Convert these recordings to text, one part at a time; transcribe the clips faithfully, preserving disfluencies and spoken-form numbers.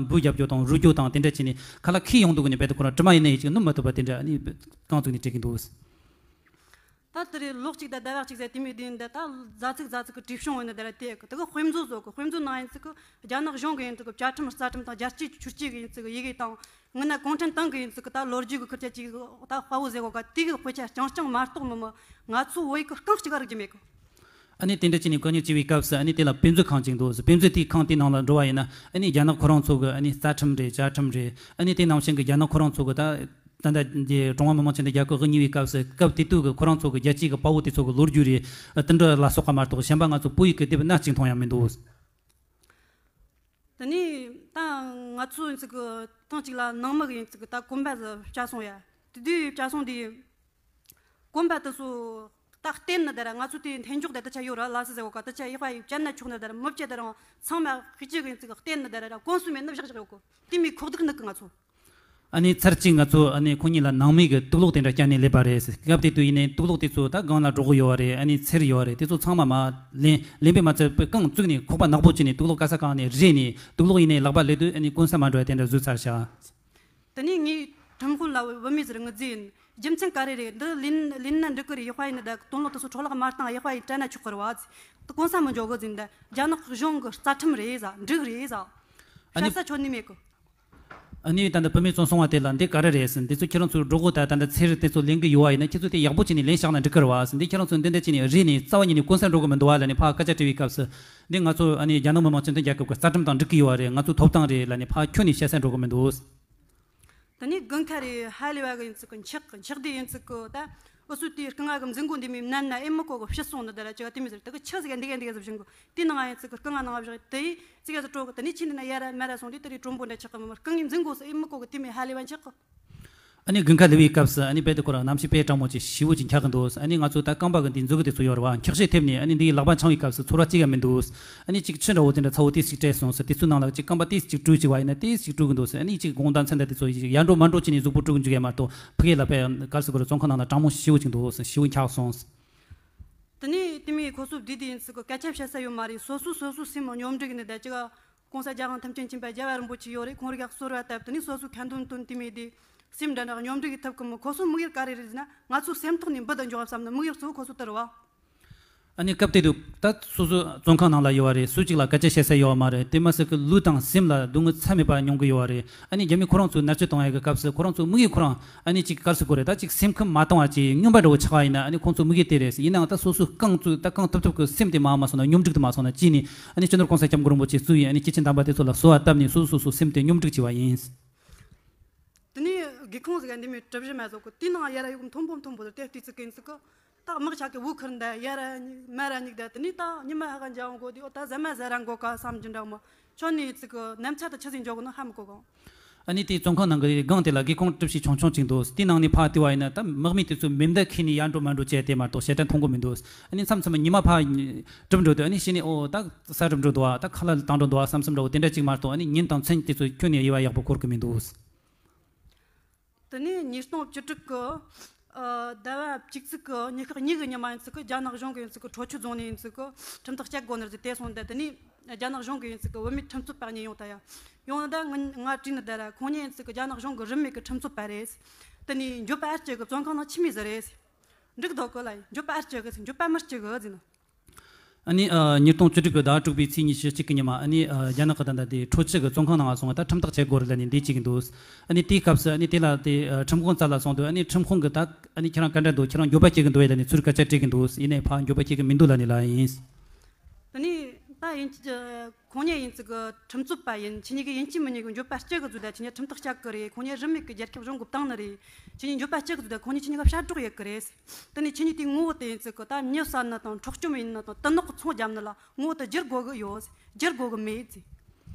འབུ་རྒྱབ་རྒྱུ་དང་རུལ་རྒྱུ་དང་དེ་འདྲ་བྱས་ནས་ཁ་ལག་ཁེ་ཡོང་དུས་ཀྱི་ནས་རྦད་དེ་ཁོ་རང་དྲི་མ་ཡིན་ནའི་ཅིག་སྣུམ་མ་ཐུབ་པ་དེ་འདྲ་ཨ་ནི་རྐང་བཙུགས་ནས་སྤྲད་ཀྱི་འདུག། ད་དེ་རེད། ལོ་གཅིག་དང་ཟླ་བ་གཅིག་ཟེར་དེ་མོ་དུས་འདི་ད་ཟ་ཚིག་ཟ་ཚིག་གི་བྲིས་གཤོང་ཡིན་ན་དེ་ར་དེ་གི་དེ་གི་དཔེ་མཛོད་བཟོ་གི། དཔེ་མཛོད་ནང་ཡིན་ཚིག་གི་རྒྱ་ནག་གཞུང་གི་ཡིན་ཚིག་གི་བཅའ་ཁྲིམས་རྩ་ཁྲིམས་དང་རྒྱལ་སྤྱིའི་ཆོས་སྤྱི་གི་ཡིན་ཚིག་གི་ཡི་གེ་དང་། ངི་ན་གུང་ཁྲན་ཏང་གི་ཡིན་ཚིག་གི་ད་ལོ་རྒྱུས་གི་ཁུར་ཆ་ཅིག་ད་དཔའ་བོ་ཟེར་གོ་ག་དེ་གི་དཔེ་ཆ་རྐྱང་རྐྱང་མ་གཏོགས་མི་མི་ང་ཚོ་བོད་ཡིག་གི་རྐང་གཅིག་ག་རིག་རྒྱུ་མེད་གི། ཨ་ནི་དེ་འདྲ་བྱས་ནས་བཀག་ཉར་བྱས་པའི་སྐབས་སུ་ཨ་ནི་དེ་ལ་དཔེ་མཛོད་ཁང་ཅིག་འདུག། དཔེ་མཛོད་དེའི་ཁང་དེའི་ནང་ལ་འགྲོ་བ་ཡིན་ན་ཨ་ནི་རྒྱ་ནག་ཁོ་རང་ཚོ་གི་ཨ་ནི་རྩ་ཁྲིམས་རེད། བཅའ་ཁྲིམས་རེད། ཨ་ནི་དེ་ནང་བཞིན་གི་རྒྱ་ནག་ཁོ་རང་ཚོ་གི་ད་ད་ལྟ་ཀྲུང་ཧྭ་མི་དམངས་སྤྱི་མཐུན་རྒྱལ་ཁབ་དབུ་བརྙེས་པའི་སྐབས་སུ་སྐབས་དེ་དུས་ཀྱི་ཁོ་རང་ཚོ་གི་རྒྱལ་སྤྱིའི་གི་དཔའ་བོ་དེ་ཚོ་གི་ལོ་རྒྱུས་རེད། དེ་འདྲ་ལ་སོགས་པ་མ་གཏོགས་གཞན་པ་ང་ཚོ་བོད་ཡིག་གི་དེབ་སྣ་གཅིག་མཐོང་ཡང་མི་འདུག། དེ་ནས་ད་ང་ཚོ་ཡིན་ཚིག་གི་ཐེངས་གཅིག་ལ་ནང་མི་གི་ཡིན་ཚིག་གི་ད་གོམ་པ་ཟིག་བཅའ་སོང་ཡ། དེ་དུས་བཅའ་སོང་དེ་གོམ་པ་དེ་ཚོ་ད་བསྟན་ནི་དེ་ར་ང་ཚོ་དེ་འཐེན་འཇོག་དེ་དུ་ཆ་ཡོད་ར་ལ་སི་ཟེར་གོ་ག་དུ་ཆ་ཡག་པ་ཡིན་བཅད་ན་ཆོག་ནི་དེ་ར་མི་བཅད་དེ་རང་ཚང་མ་ཤི་ཅི་གི་ཡིན་ཚིག་གི་བསྟན་ནི་དེ་ར་ར་གོང་སུ་མེད་ནི་བཞག་བཞག་ཡོད་གོ། དེ་མོ་ཁོག་སྡུག་ནི་གི་ང་ཚོ། ཨ་ནི་ཚར་གཅིག་ང་ཚོ་ཨ་ནི་ཁོ་གཉིས་ལ་ནང་མི་གི་དུག་ལོག་དེ་འདྲ་བསྐྱལ་ནས་སླེབས་པ་རེད། སྐབས་དེ་དུས་ཡིན་ནའི་དུག་ལོག་དེ་ཚོ་ད་སྒང་ལ་སྒྲོག་གི་ཡོད་རེད། ཨ་ནི་ཚེར་ཡོད་རེད། དེ་ཚོ་ཚང་མ་མ་ལེན་ལེན་པས་མ་ཚད་པའི་རྐང་བཙུགས་ནས་ཁོག་པ་ནག་པོ་བྱས་ནས་དུག་ལོག་ག་ས་གང་ནས་རེད་ནས་དུག་ལོག་ཡིན་ནའི་ལག་པ་སླེབས་དུས་ཨ་ནི་གོན་ས་མ་འགྲོ་ཡ་དེ་འདྲ་བཟོས་ཚར་ཤག། དེ་ནས་ངས་ཁྲིམས་དཔོན་ལ་བུད་མེད་ཟེར་ངི་རྫི་ཡིན། རྒྱུ་མཚན་ག་རེ་རེད། འདི་ལེན་ལེན་ན་འགྲིག་གི་རེད། ཡག་པ་ཡིན་ན་ད་དོན་ལོ་དེ་ཚོ་འཕྲོ་བརླག་མ་བཏང་ཡག་པ་ཡིན་སྤྲད་ན་ཆོག་གི་རེད་བ། དེ་གོན་ས་མི་འཇོག་གི་ཟིན་ད་རྒྱ་ནག་གཞུང་གི་རྩ་ཁྲིམས་རེད་ཟ་འགྲིག་རེད་ཟ། ཨ་ནི་ཤ་ས་ཆོད་ནི་མེད་གི། ཨ་ནི་ད་ལྟ་བུད་མེད་ཚོ་སོང་བ་དེ་ལ་འདི་ག་རེ་རེད་ཟེར། འདི་ཚོ་ཁྱེད་རང་ཚོའི་སྒྲོག་གོ་ད་ད་ལྟ་ཚེ་རིལ་དེ་ཚོ་ལེན་གི་ཡོད་བ་ཡིན་ན་ཁྱེད་ཚོ་དེ་ཡག་པོ་བྱས་ནས་ལེན་བཞག་ན་འགྲིག་གི་རེད་བ་ཟེར། འདི་ཁྱེད་རང་ཚོ་འདི་འདྲ་བྱས་ནས་རེད་ནས་རྩ་བ་ཉིད་ནས་གོན་ས་འགྲོ་གི་མི་འདུག་བ་ལ་ནི་ཕ་སྐད་ཆ་དྲི་བའི་སྐབས་སུ། འདི་ང་ཚོ་ཨ་ནི་རྒྱ་ནག་མི་དམངས་སྤྱི་མཐུན་རྒྱལ་ཁབ་ཀྱི་རྩ་ཁྲིམས་དང་འགྲིག་གི་ཡོད་བ་རེད། ང་ཚོའི་ཐོབ་ཐང་རེད་ལ་ནི་ཕ་ཁྱོན་ནས་བཤད་ས་འགྲོ་གི་མི་འདུག། དེ་ནས་དགུན་ཁ་རེད། ཧ་ལས་པ་གི་ཡིན་ཚིག་གི་འཁྱག་གི་འཁྱག་དེ་ཡིན་ཚིག་གི་ད་འུ་ཚོའི་དེའི་རྐང་ང་གི་མཛུབ་གུ་འདི་མོའི་མནན་ན་ཨེ་མི་གོ་གི་ཕྱི་སོང་ནི་དེ་ར་ཅི་ག་དེ་མི་ཟེར་དེ་གི་ཆི་ཟིག་འདི་ག་འདི་ག་ཟིག་བཞིན་གི་དེ་ནང་ཡིན་ཚིག་གི་རྐང་ང་ནང་བཞག་དེ་ཚིག་ག་ཟིག་སྤྲོ་གི་དེ་ནས་ཕྱི་འདི་ན་ཡ་ར་མ་ར་སོང་དུས་དེ་རེད་གྲུང་པོ་འདྲ་ཆགས་གི་མི་མ་རྐང་ངའི་མཛུབ་གུ་སུ་ཨེ་མི་གོ་གི་དེ་མོའི་ཧ་ལས་པ་འཁྱག་གི། ཨ་ནི་དགུན་ཁ་སླེབས་པའི་སྐབས་སུ་ཨ་ནི་རྦད་དེ་ཁོ་རང་གནམ་གཤིས་དཔེ་གྲང་མོ་ཅིག་ཞེ་པོ་ཅིག་འཁྱག་གི་འདུག། ཨ་ནི་ང་ཚོ་ད་རྐང་པ་གི་འདི་མཛུབ་གུ་དེ་ཚོ་ཡོད་རེད་བ། འཁྱག་ཤས་ཐེབས་ནས་ཨ་ནི་འདིའི་ལག་པ་འཆང་བའི་སྐབས་སུ་ཚོར་བ་གཅིག་ཀྱང་མི་འདུག། ཨ་ནི་ཅིག་ཆུ་འདྲ་བོ་དེ་འདྲ་ཚ་བོ་ཏིས་ཅིག་སྤྲད་སོང་ཟེར། དེ་ཚོའི་ནང་ལ་ཅིག་རྐང་པ་ཏིས་ཅིག་བཀྲུས་ཅིག་བ་ཡིན་ན་ཏིས་ཅིག་བཀྲུས་གི་འདུག་ཟེར། ཨ་ནི་ཅིག་དགོང་དག་མཚན་ད་དེ་ཚོ་ཡར་འགྲོ་མར་འགྲོ་བྱས་ནས་གཟུགས་པོ་བཀྲུ་གི་འཇུག་ཡ་མ་གཏོགས་ཕ་གིའི་ལག་པས་ག་རེ་ཟེར་དགོས་རེད། བཙོན་ཁང་ནང་ལ་གྲང་མོ་ཞེ་པོ་ཅིག་འདུག་ཟེར། ཞེ་པོ་འཁྱག་སོང་ཟེར། དེ་ནས་དེ་མོའི་ཁོ་ཚོ་བསྡུས་དེ་ཡིན་ཚིག་གི་སྐད་ཆ་བཤད་ས་ཡོད་མ་རེད། སོ་སོ་སོ་སོའི་སེམས་སྙོམས་སྒྲིག་ནས་བསྡད་ཅིག་གོང་ས་རྒྱལ་དབང་ཐམས་ཅད་མཁྱེན་པ་རྒྱལ་བ་རིན་པོ་ཆེ་ཡོད་རེད། ཁོང་རིགས་ཡག་གསོལ་བ་བཏབ། དེ་ནས་སོ་སོའི་ཁ་འདོན་དོན་དེ་མོའི་དེ་སེམས་འདྲ་འདྲ་སྙོམས་སྒྲིག་ཐུབ་གི་མོ། ཁོ་ཚོའི་དམིགས་ཡུལ་ག་རེ་རེད་ཟེར་ན་ང་ཚོ་སེམས་ཐོག་ནས་འབུད་དུ་འཇོག་བསམ་ན་དམིགས་ཡུལ་གཙོ་བོ་ཁོ་ཚོ་དེ་རེད་བ། ཨ་ནི་སྐབས་དེ་དུས་ད་སོ་སོ་བཙོན་ཁང་ནང་ལ་ཡོད་བ་རེད། སུ་གཅིག་ལ་སྐད་ཆ་བཤད་ས་ཡོད་བ་མ་རེད། དེ་མ་ཟད་ཀྱི་ལུས་དང་སེམས་ལ་སྡུག་བསྔལ་ཚ་མེད་པ་མྱོང་གི་ཡོད་བ་རེད། ཨ་ནི་རྒྱ་མི་ཁོ་རང་ཚོས་མནར་གཅོད་གཏོང་ཡ་གི་སྐབས་སུ་ཁོ་རང་ཚོའི་དམིགས་ཡུལ་ཁོ་རང་ཨ་ནི་ཅིག་ག་རེ་ཟེར་དགོས་རེད། ད་ཅིག་སེམས་ཁམས་མ་བཏང་བ་ཅིག་སྨྱོན་པ་འདྲ་བོ་ཆགས་པ་ཡིན་ན་ཨ་ནི་ཁོང་ཚོའི་དམིགས་ཡུལ་དེ་རེད། ཡིན་ནའང་ད་སོ་སོའི་རྐང་ཚོས་ད་རྐང་ཐུབ་ཐུབ་ཀྱི་སེམས་དེ་མར་མ་སོང་ན་སྙོམས་སྒྲིག་དེ་མ་སོང་ན་ཅི་ནས་ཨ་ནི་སྤྱི་ནོར་གོང་ས་སྐྱབས་མགོན་རིན་པོ་ཆེ་གཙོས་ཡིན་ཨ་ནི་སྐྱེས་ཆེན་དམ་པ་དེ་ཚོ་ལ་གསོལ་བ་བཏབ་ནས་སོ་སོ་སོ་སོའི་སེམས་དེ་སྙོམས་སྒྲིག་བྱས་པ་ཡིན། དེ་ནས་སྒེའུ་ཁུང་ཟིག་འདི་མོའི་གྲུ་བཞི་མ་ཟོག་གི་དེའི་ནང་ཡར་ཡོག་མཐོན་པོ་མཐོན་པོ་དེ་བལྟས་དུས་ཚིག་གི་ཡིན་ཚིག་གི་ད་དམག་ཆགས་ཀྱི་བོའུ་ཁུར་འདི་ཡར་ར་མར་ར་སྙིགས་ད་དེ་ནས་ད་ཉི་མ་ཧ་ག་འཇའ་འོང་གོ་དེ་ཨོ་ད་ཟ་མ་ཟ་ར་འགོ་ག་བསམ་རྒྱུ་འདྲ་མོ། ཁྱོད་ནས་ཚིག་གི་ནམ་ཚ་ད་ཆི་ཟིག་འཇོག་གི་ནི་ཧ་མི་གོ་གོ། ཨ་ནི་དེའི་བཙོན་ཁང་ནང་གི་སྒང་དེ་ལ་སྒེའུ་ཁུང་གྲུ་བཞི་ཆུང་ཆུང་ཅིག་འདུག། དེའི་ནང་ནས་ཕར་བལྟས་པ་ཡིན་ན་ད་དམག་མི་དེ་ཚོས་མེ་མདའ་ཁྱེར་ནས་ཡར་འགྲོ་མར་འགྲོ་བྱས་དེ་མ་གཏོགས་ཞེ་དྲག་མཐོང་གི་མི་འདུག། ཨ་ནི་མཚམས་མཚམས་ཉི་མ་ཕར་གྲུབ་འགྲོ་དུས་ཨ་ནི་ཕྱི་ནས་ཨོ་ད་ས་གྲུབ་འགྲོ་འདུག་ཨ། ད་ཁ་ལག་བཏང་འགྲོ་འདུག་ཨ་བསམ་བསམ་འདྲ་བོ་དེ་འདྲ་ཅིག་མ་གཏོགས་ཨ་ནི་ཉིན་དང་མཚན་དེ་ཚོ་ཁྱོན་ནས་དབྱེ་བ་ཡག་པོ་འཁོར་གི་མི་འདུག། དེ་ནས་ཉིས་སྟོང་བཅུ་དྲུག་གི་ཨ་ཟླ་བ་བཅུ་གཅིག་གི་ཉི་ཤུ་གཉིས་གི་ཉི་མ་ཡིན་ཚིག་གི་རྒྱ་ནག་གཞུང་གི་ཡིན་ཚིག་གི་ཁྲོ་ཆུ་རྫོང་ནས་ཡིན་ཚིག་གི་ཁྲིམས་ཐག་བཅད་དགོས་ནི་རེད་ཟེར་དེ་སོང་། ད་དེ་ནས་རྒྱ་ནག་གཞུང་གི་ཡིན་ཚིག་གི་བུད་མེད་ཁྲིམས་རྩོད་པ་གཉིས་ཡོང་ད་ཡ། ཡོང་ན་ད་ང་ང་བྲིས་ནི་ད་ར་ཁོང་གཉིས་ཡིན་ཚིག་གི་རྒྱ་ནག་གཞུང་གི་རིན་མེད་གི་ཁྲིམས་རྩོད་པ་རེད། དེ་ནས་འགྱོད་པ་ཨེ་སྐྱེ་གི། བཙོན་ཁང་ནང་ཁྱིམ་མི་ཟིག་རེད། འགྲིག་འདུག་གི་ལ་འགྱོད་པ་ཨེ་སྐྱེ་གི་འགྱོད་པ་མི་སྐྱེ་གི་ཟེར་ནི། ཨ་ནི་ཨ་ཉིས་སྟོང་བཅུ་དྲུག་གི་ཟླ་དྲུག་པའི་ཚེས་ཉི་ཤུ་གཅིག་གི་ཉི་མ་ཨ་ནི་ཨ་རྒྱ་ནག་གི་ད་ལྟ་དེ་ཁྲོ་ཆུ་གི་བཙོན་ཁང་ནང་སོང་བ་ད་ཁྲིམས་ཐག་བཅད་དགོས་རེད་ལབ་ནས་འདི་བྱེད་ཀྱི་འདུག། ཨ་ནི་དེའི་སྐབས་སུ་ཨ་ནི་དེ་ལ་དེ་ཨ་ཁྲིམས་དཔོན་རྩ་ལ་སོང་དུས་ཨ་ནི་ཁྲིམས་དཔོན་གྱིས་ད་ཨ་ནི་ཁྱེད་རང་ག་འདྲ་འདུག། ཁྱེད་རང་འགྱོད་པ་སྐྱེ་གི་འདུག་ཡ་ལབ་ནས་ཚུར་སྐད་ཆ་དྲིས་ཀྱི་འདུག། ཡིན་ནའི་ཕར་འགྱོད་པ་སྐྱེ་གི་མི་འདུག་ལབ་ནས་ལབ་ཡིན། དེ་ནས་ད་ཡིན་གཅིག་ཁོང་གཉིས་ཡིན་ཚིག་གི་ཁྲིམས་རྩོད་པ་ཡིན། ཁྱེད་གཉིས་ཀྱི་ཡིན་གཅིག་མིན་གཉིས་ཀྱི་འགྱོད་པ་སྐྱེ་གི་ཚུལ་དང་ཁྱེད་གཉིས་ཁྲིམས་ཐག་བཅད་གི་རེད། ཁོང་གཉིས་རིན་མེད་ཀྱི་རྒྱལ་ཁབ་གཞུང་གི་བཏང་ནི་རེད། ཁྱེད་གཉིས་འགྱོད་པ་སྐྱེ་གི་ཚུལ་དང་ཁོང་གཉིས་ཁྱེད་གཉིས་ཀ་ཕྱག་སྒྲོག་ཡེད་གི་རེད། དེ་ནས་ཁྱེད་གཉིས་དེའི་ངོ་བོ་དེ་ཡིན་ཚིག་གི་ད་མྱི་བསད་ནི་དང་འཕྲོག་བཅོམ་ཡིན་ནི་དང་དུ་ནག་གི་ཚོང་བརྒྱབ་ནི་ལ་ངོ་བོ་དེ་བསྒྱུར་དགོས་གི་ཡོད། བསྒྱུར་དགོས་གི་མེད་ཟེར།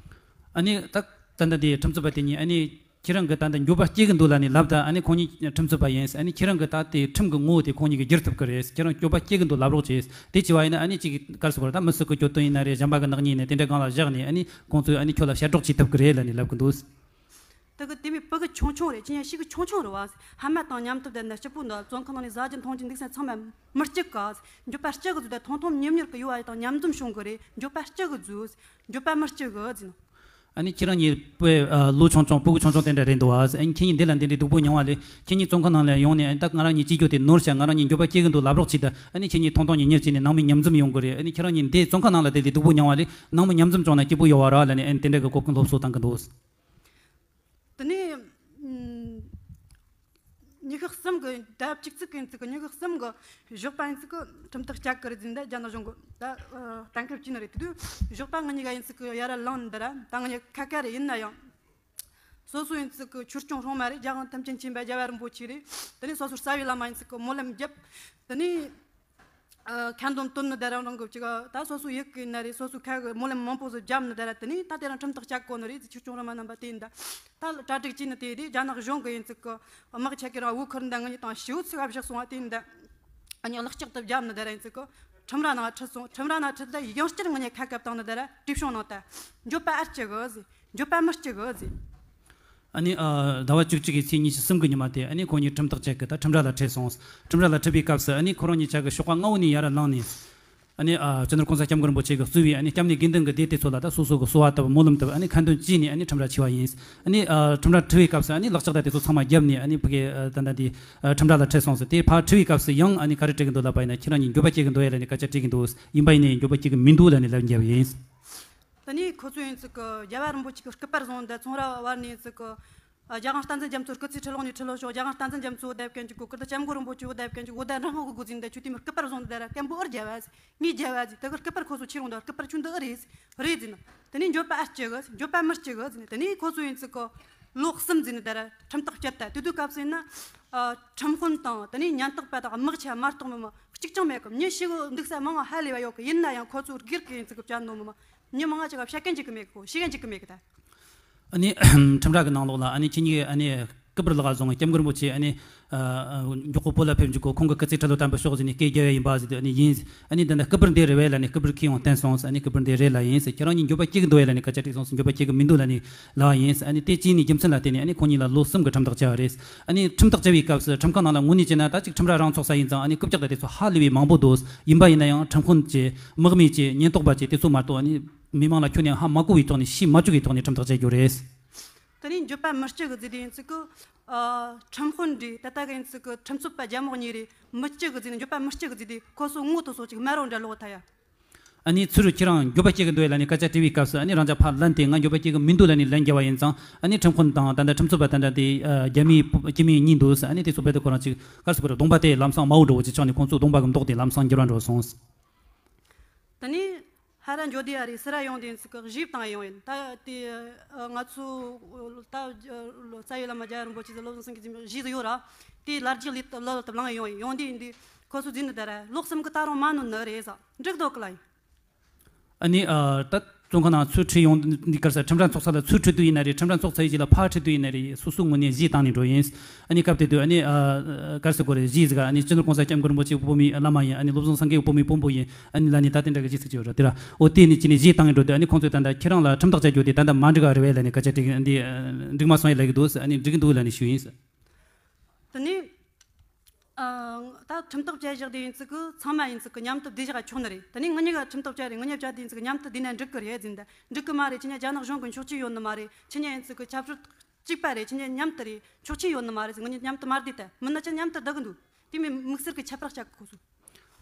ཨ་ནི་ད་ད་ལྟ་དེ་ཁྲིམས་རྩོད་པ་དེ་གཉིས་ཨ་ནི་ཁྱེད་རང་གི་ད་ལྟ་འགྱོད་པ་སྐྱེ་གི་འདུག་ལབ་ནས་ལབ། ད་ཨ་ནི་ཁོང་གཉིས་ཁྲིམས་རྩོད་པ་ཡིན། ཨ་ནི་ཁྱེད་རང་གི་ད་དེ་ཁྲིམས་ཀྱི་ངོ་བོ་དེ་ཁོང་གཉིས་ཀྱིས་བསྒྱུར་ཐུབ་ཀྱི་རེད། ཁྱེད་རང་འགྱོད་པ་སྐྱེ་གི་འདུག་ལབ་རོགས་བྱེད། དེ་བྱས་པ་ཡིན་ན་ཨ་ནི་ཅིག་ག་རེ་ཟེར་དགོས་རེད། ད་མི་སུ་གི་གྱོད་དོན་ཡིན་ན་རེད། གཞན་པ་གི་ནག་ཉེས་ཡིན་ན་དེ་འདྲ་སྒང་ལ་བཞག་ནས་ཨ་ནི་ཁོང་ཚོས་ཨ་ནི་ཁྱོད་ལ་ཞབས་བྲོ་བྱེད་ཐུབ་ཀྱི་རེད་ལབ་ནས་ལབ་གི་འདུག། དེ་གི་དེ་མོའི་ཕྲུ་གུ་ཆུང་ཆུང་རེད། ཁྱེད་གཉིས་ཤི་གི་ཆུང་ཆུང་རེད་བ། ཕ་མ་དང་མཉམ་དུ་བསྡད་ན་སྐྱིད་པོ་འདུག། བཙོན་ཁང་ནང་ནས་ཟ་རྒྱུ་འཐུང་རྒྱུ་འདུག་ས་ཚང་མ་མི་སྐྱིད་ག། འགྱོད་པ་སྐྱེ་གི་ཚུལ་དང་ཐུང་ཐུང་མྱུར་མྱུར་གི་ཡོད་བ་དང་མཉམ་འཛོམས་བྱུང་གི་རེད། འགྱོད་པ་སྐྱེ་གི་ཚུལ། འགྱོད་པ་མི་སྐྱེ་གི་ཟེར་ནོ། ཨ་ནི་ཁྱེད་རང་གཉིས་པའི་ཨ་ལོ་ཆུང་ཆུང་སྤུ་གུ་ཆུང་ཆུང་དེ་འདྲ་རེད་འདུག་ཨ། ཨ་ནི་ཁྱེད་གཉིས་འདི་ལ་འདི་འདྲའི་སྡུག་པོ་མྱོང་བ་ལས་ཁྱེད་གཉིས་བཙོན་ཁང་ནང་ལ་ཡོང་ནས། ཨ་ནི་ད་ང་རང་གཉིས་སྐྱིད་རྒྱུ་དེ་ནོར་བྱས། ང་རང་གཉིས་འགྱོད་པ་སྐྱེ་གི་འདུག་ལབ་རོགས་བྱེད་ད། ཨ་ནི་ཁྱེད་གཉིས་ཐུང་ཐུང་གཉིས་གཉེར་བྱས་ནས་ནང་མི་མཉམ་འཛོམས་ཡོང་གི་རེད། ཨ་ནི་ཁྱེད་རང་གཉིས་འདི་བཙོན་ཁང་ནང་ལ་དེ་འདྲའི་སྡུག་པོ་མྱོང་བ་ལས་ནང་མི་མཉམ་འཛོམས་བྱུང་ན་སྐྱིད་པོ་ཡོད་བ་ར་ལབ་ནས། ཨ་ནི་དེ་འདྲ་གི་གོ་སྐོན་སློབ་གསོ་བཏང་གི་འདུག། དེ་ནས་ཨམ། ཉི་ཤུ་གསུམ་གི་ཟླ་བ་བཅུ་གཅིག་གི་ཡིན་ཚིག་གི་ཉི་ཤུ་གསུམ་གི་ཞོགས་པ་ཡིན་ཚིག་གི་ཁྲིམས་ཐག་བཅད་གི་རེད་ཟིན་ད་རྒྱ་ནག་གཞུང་གི་ད་ཨ་གཏན་འཁེལ་བྱས་ནི་རེད། དེ་དུས་ཞོགས་པ་ང་གཉིས་ཀ་ཡིན་ཚིག་གི་ཡར་ལངས་ནི་ད་ར་ད་ང་གཉིས་ཁ་ཁ་རེད། ཡིན་ན་ཡང་སོ་སོ་ཡིན་ཚིག་གི་ཆོས་སྐྱོང་སྲུང་མ་རེད། རྒྱལ་དབང་ཐམས་ཅད་མཁྱེན་པ་རྒྱལ་བ་རིན་པོ་ཆེ་རེད། དེ་ནས་སོ་སོ་རྩ་བའི་བླ་མ་ཡིན་ཚིག་གི་སྨོན་ལམ་བརྒྱབ། དེ་ནས་ཨ་ཁ་འདོན་བཏོན་ནི་ད་རང་རང་གི་ཅིག་ད་སོ་སོ་ཡིག་གི་ན་རེད། སོ་སོ་ཁ་གི་སྨོན་ལམ་མང་པོ་ཟིག་བརྒྱབ་ནི་ད་ར། དེ་ནས་ད་དེ་རིང་ཁྲིམས་ཐག་བཅད་གོ་ནི་རེད། ཆོས་སྐྱོང་སྲུང་མ་རྣམ་པ་དེ་ཡིན་ད་ད་གྲ་སྒྲིག་བྱས་ནི་དེ་དེ་རྒྱ་ནག་གཞུང་གི་ཡིན་ཚིག་གི་དམག་ཆ་གི་རང་བོའུ་ཁུར་ནི་ད་ང་གཉིས་དང་ཞེའུ་ཚིག་བཞག་སོང་བ་དེ་ཡིན་ད། ཨ་ནི་ལག་ལྕགས་དུ་བརྒྱབ་ནི་ད་ར་ཡིན་ཚིག་གི་ཁྲིམས་ར་ནང་ཁྲིད་སོང་། ཁྲིམས་ར་ནང་ཁྲིད་ད་ཡང་བསྐྱར་ང་གཉིས་ཁ་བཀབ་བཏང་ནི་ད་ར་བྲིས་ཤོང་ནང་ད་འགྱོད་པ་ཨར་ཅི་གི་ཟེར། འགྱོད་པ་མི་ཅི་གི་ཟེར། ཨ་ནི་ཨ་ཟླ་བ་བཅུ་གཅིག་གི་ཚེས་ཉི་ཤུ་གསུམ་གི་ཉི་མ་དེ་ཨ་ནི་ཁོང་གཉིས་ཁྲིམས་ཐག་བཅད་གི་ད་ཁྲིམས་ར་ལ་ཁྲིད་སོང་། ཁྲིམས་ར་ལ་ཁྲིད་པའི་སྐབས་སུ་ཨ་ནི་ཁོ་རང་གཉིས་ཆ་གི་ཞོགས་པ་སྔ་བོ་ནས་ཡར་ལངས་ནས། ཨ་ནི་ཨ་སྤྱི་ནོར་༸གོང་ས་༸སྐྱབས་མགོན་རིན་པོ་ཆེ་གི་གཙོས་པའི་ཨ་ནི་སྐྱབས་གནས་དགེ་འདུན་གྱི་སྡེ་དེ་ཚོ་ལ་ད་སོ་སོ་གི་གསོལ་བ་བཏབ། སྨོན་ལམ་བཏབ། ཨ་ནི་ཁ་འདོན་བྱས་ནས་ཨ་ནི་ཁྲིམས་ར་ཁྲིད་པ་ཡིན། ཨ་ནི་ཨ་ཁྲིམས་ར་ཁྲིད་པའི་སྐབས་སུ་ཨ་ནི་ལག་ལྕགས་དང་དེ་ཚོ་ཚང་མ་བརྒྱབ་ནས། ཨ་ནི་ཕ་གི་ཨ་ད་ད་དེ་ཨ་ཁྲིམས་ར་ལ་ཁྲིད་སོང་ཟེར། དེ་ཕར་ཁྲིད་པའི་སྐབས་སུ་ཡང་ཨ་ནི་ག་རེ་དྲིས་གི་འདུག་ལབ་པ་ཡིན་ན། ཁྱེད་རང་གཉིས་འགྱོད་པ་སྐྱེ་གི་འདུག་ཡ་ལབ་ནས་སྐད་ཆ་དྲིས་གི་འདུག། ཡིན་པ་ཡིན་ནའི་འགྱོད་པ་སྐྱེ་གི་མི་འདུག་ལབ་ནས་ལབ་བརྒྱབ་ཡིན། དེ་ནས་ཁོ་ཚོ་ཡིན་ཚིག་གི་རྒྱལ་བ་རིན་པོ་ཆེ་གི་སྐུ་པར་བཟུང་འདི་ཚོང་ར་བར་ནས་ཡིན་ཚིག་གི་ཨ་རྒྱལ་དབང་བསྟན་འཛིན་རྒྱ་མཚོ་སྐུ་ཚེ་ཁྲི་ལོ་ནས་ཁྲི་ལོ་ཞོག་རྒྱལ་དབང་བསྟན་འཛིན་རྒྱ་མཚོ་བོ་བསྡད་མཁན་གྱི་གོ་སྐུ་དང་སྐྱབས་མགོན་རིན་པོ་ཆེ་བོ་བསྡད་མཁན་གྱི་བོ་ད་རང་ཧང་གི་གོ་འཛིན་འདི་ཆུ་དེ་མི་སྐུ་པར་བཟུང་འདི་ད་ར་སྐད་འབོད་ཨར་རྒྱལ་བ་ཟེར། ངས་རྒྱལ་བ་ཟེར། དེ་གི་སྐུ་པར་ཁོ་ཚོ་ཁྱེར་འོང་ད་སྐུ་པར་ཁྱོད་འདི་ཨེ་རེད་ཟེར། རེད་ཟེར་ན། དེ་ནས་འགྱོད་པ་ཨ་ལྕི་གི་ཟེར། འགྱོད་པ་མི་ལྕི་གི་ཟེར་ནས། དེ་ནས་ཁོ་ཚོ་ཡིན་ཚིག་གི་ལོ་གསུམ་ཟེར་ནས་ད་ར་ཁྲིམས་ཐག་བཅད་ད། དེ་དུས་སྐབས་སུ་ཡིན་ན་ཨ་ཁྲིམས་དཔོན་དང་དེ་ནས་ཉེན་རྟོག་པ་དང་དམག་ཆ་མ་གཏོགས་མི་མང་གཅིག་ཀྱང་མེད་གི། མྱི་ཤི་གི་འདུག་ས་མང་ང་ཧ་ལས་པ་ཡོད་གི། ཡིན་ན་ཡང་ཁོ་ཚོ་སྒེར་གི་ཡིན་ཚིག་གི་བཅད་ནོ་མི་མང་མྱི་མང་ང་ཅིག་ག་བཤད་མཁན་ཅིག་གི་མེད་གི། ཤེས་མཁན་ཅིག་གི་མེད་གི་ད། ཨ་ནི་ཁྲིམས་ར་གི་ནང་ལོགས་ལ་ཨ་ནི་ཁྱེད་གཉིས་ཨ་ནི་སྐུ་པར་ལག་བཟུང་སྐྱབས་མགོན་རིན་པོ་ཆེ་ཨ་ནི་ཨ་མགྱོགས་པོ་བོད་ལ་ཕེབས་འཇུག་གོ། ཁོང་གི་སྐུ་ཚེ་ཁྲི་ལོ་དམ་པ་ཤོག་ཟེར་ནས་སྐད་རྒྱབ་ཡ་ཡིན་པ་ཟེར་དུས་ཨ་ནི་ཡིན། ཨ་ནི་འདི་འདྲ་སྐུ་པར་འདི་རེད་བས་ལབ་ནས་སྐུ་པར་ཁྱེར་ཡོང་བསྟན་སོང་ཟེར། ཨ་ནི་སྐུ་པར་འདི་རེད་ལབ་ཡིན་ཟེར། ཁྱེད་རང་གཉིས་འགྱོད་པ་སྐྱེ་གི་འདུག་ཡ་ལབ་ནས་སྐད་ཆ་དྲིས་སོང་ཟེར། འགྱོད་པ་སྐྱེ་གི་མི་འདུག་ལབ་ནས་ལབ་པ་ཡིན་ཟེར། ཨ་ནི་དེ་བྱས་ནས་རྒྱུ་མཚན་ལ་བརྟེན་ནས་ཨ་ནི་ཁོང་གཉིས་ལ་ལོ་གསུམ་གི་ཁྲིམས་ཐག་བཅད་པ་རེད། ཨ་ནི་ཁྲིམས་ཐག་བཅད་པའི་སྐབས་སུ་ཁྲིམས་ཁང་ནང་ལ་དངོས་གནས་བྱས་ན་ད་ཅིག་ཁྲིམས་ར་རང་ཚོགས་ས་ཡིན་ཙང་ཨ་ནི་རྐུབ་བཀྱག་དང་དེ་ཚོ་ཧ་ལས་པའི་མང་པོ་འདུག། ཡིན་པ་ཡིན་ན་ཡང་ཁྲིམས་དཔོན་བཅས་དམག་མི་བཅས་ཉེན་རྟོག་པ་བཅས་དེ་ཚོ་མ་གཏོགས་ཨ་ནི་མི་མང་ལ་ཁྱོན་ནས་ཧ་མ་གོ་བའི་ཐོག་ནས་ཤེས་མ་བཅུག་པའི་ཐོག་ནས་ཁྲིམས་ཐག་བཅད་རྒྱུ་རེད། དེ་ནས་འགྱོད་པ་མི་སྐྱེ་གི་ཟེར་དུས་ཡིན་ཚིག་གི་ཨ་ཁྲིམས་དཔོན་འདྲ་ད་ལྟ་གི་ཡིན་ཚིག་གི་ཁྲིམས་རྩོད་པ་རྒྱ་མོ་གཉིས་རེད། མི་སྐྱེ་གི་ཟེར་ནས་འགྱོད་པ་མི་སྐྱེ་གི་ཟེར་དུས་ཁོ་ཚོ་ངོ་དེ་ཚོ་ཅིག་དམར་རོ་འདྲ་ལོག་ཐལ་ཡ། ཨ་ནི་ཚུར་ཁྱེད་རང་འགྱོད་པ་སྐྱེ་གི་འདུག་ལབ་ནས་སྐད་ཆ་དྲིས་པའི་སྐབས་སུ་ཨ་ནི་རང་ཅག་ཕར་ལན་དེ་ང་འགྱོད་པ་སྐྱེ་གི་མི་འདུག་ལབ་ནས་ལན་རྒྱབ་པ་ཡིན་ཙང་ཨ་ནི་ཁྲིམས་དཔོན་དང་ད་ལྟ་ཁྲིམས་རྩོད་པ་ད་ལྟ་དེ་ཨ་རྒྱ་མིའི་སྐྱེ་དམན་གཉིས་འདུག་ཟེར། ཨ་ནི་དེ་ཚོ་རྦད་དེ་ཁོ་རང་ཅིག་ག་རེ་ཟེར་དགོས་རེད། གདོང་པ་དེ་ལམ་སང་དམར་པོ་འདྲ་བོ་ཅིག་ཆགས་ནས་ཁོང་ཚོ་གདོང་པ་གི་མདོག་དེ་ལམ་སང་འགྱུར་བ་འགྲོ་སོང་། དེ་ནས་ཧ་ར་འགྱོ་དེ་ཨ་རེད། སི་ར་ཡོང་དེ་ཡིན་ཚིག་གི་གཞས་བཏང་ཡོང་ཡིན། ད་དེ་ང་ཚོ་ད་རྩ་བའི་བླ་མ་རྒྱལ་བ་རིན་པོ་ཆེ་ཟེར་བློ་བཟང་སེང་གེ་གཞས་ཡོད་ར། དེ་ལ་རྒྱུ་ལི་ལ་ལ་ལངས་ཡོང་ཡིན། ཡོང་དེ་ཡིན་དེ་ཁོ་ཚོ་འཛིན་ནི་ད་ར་ལོ་གསུམ་གི་ད་རུང་མ་ནོན་ནི་རེད་ཟ་འགྲིག་འདུག་གི་ལ་ཡིན། ཨ་ནི་ཨ་ད་བཙོན་ཁང་ནང་ཚུར་ཁྲིད་ཡོང་འདི་གར་ས་ཁྲིམས་ར་ཚོགས་ས་ལ་ཚུར་ཁྲིད་དུས་ཡིན་ན་རེད། ཁྲིམས་ར་ཚོགས་ཚར་རྗེས་ལ་ཕར་ཁྲིད་དུས་ཡིན་ན་རེད། སོ་སོའི་ངོས་ནས་གཞས་བཏང་ནས་འགྲོ་ཡིན། ཨ་ནི་སྐབས་དེ་དུས་ཨ་ནི་ཨ་གར་ས་གོ་རེ་གཞས་ཟིག་ཨ་ནི་སྤྱི་ནོར་༸གོང་ས་༸སྐྱབས་མགོན་རིན་པོ་ཆེ་དབུ་མའི་བླ་མ་ཡིན། ཨ་ནི་བློ་བཟང་སེང་གེ་དབུ་མའི་དཔོན་པོ་ཡིན། ཨ་ནི་ལ་ནི་ད་དེ་འདྲ་གི་གཞས་ཚིག་ཅིག་ཡོད་ར། དེ་ར་འོ་དེ་ནི་ཅི་ནས་གཞས་བཏང་ངེ་འགྲོ་དུས་ཨ་ནི་ཁོང་ཚོས་ད་ལྟ་ཁྱེད་རང་ལ་ཁྲིམས་ཐག་བཅད་རྒྱུ་དེ་ད་ལྟ་མ་འགྲིག་ག་རེད་བས་ལ་ནི་སྐད་ཆ་དྲིས་འདི་འགྲིག་མ་སོང་ཡ་ལ་གི་འདུག་ཨ་ནི་འགྲིག་གི་འདུག་ལ་ནི་ཞུ་ཡིན། དེ་ནས། ཨ། ད་ཁྲིམས་ཐག་བཅད་བཞག་དེ་ཡིན་ཚིག་གི་ཚང་མ་ཡིན་ཚིག་གི་མཉམ་དུ་བསྡད་བཞག་ཆོག་ནི་རེད། དེ་ནས་ང་གཉིས་ཀ་ཁྲིམས་ཐག་བཅད་རེད། ང་གཉིས་བཅད་དེ་ཡིན་ཚིག་གི་མཉམ་དུ་བསྡད་ན་འགྲིག་གི་རེད་ཟིན་ད། འགྲིག་གི་མ་རེད། ཁྱེད་གཉིས་རྒྱ་ནག་གཞུང་གི་འཁྱོག་ཆས་ཡོད་ནི་མ་རེད། ཁྱེད་གཉིས་ཡིན་ཚིག་གི་ཆབ་སྲིད་གཅིག་པ་རེད། ཁྱེད་གཉིས་མཉམ་དུ་རེད། འཁྱོག་ཆས་ཡོད་ནི་མ་རེད་ཟིན། ང་གཉིས་མཉམ་དུ་མ་བསྡད་ད། མིན་ན་ཁྱེད་མཉམ་དུ་བསྡད་གི་འདུག་དེ་མིན་དམིགས་བསལ་གི་ཁྱད་པར་བཅད་གི་ཁོ་ཚོ།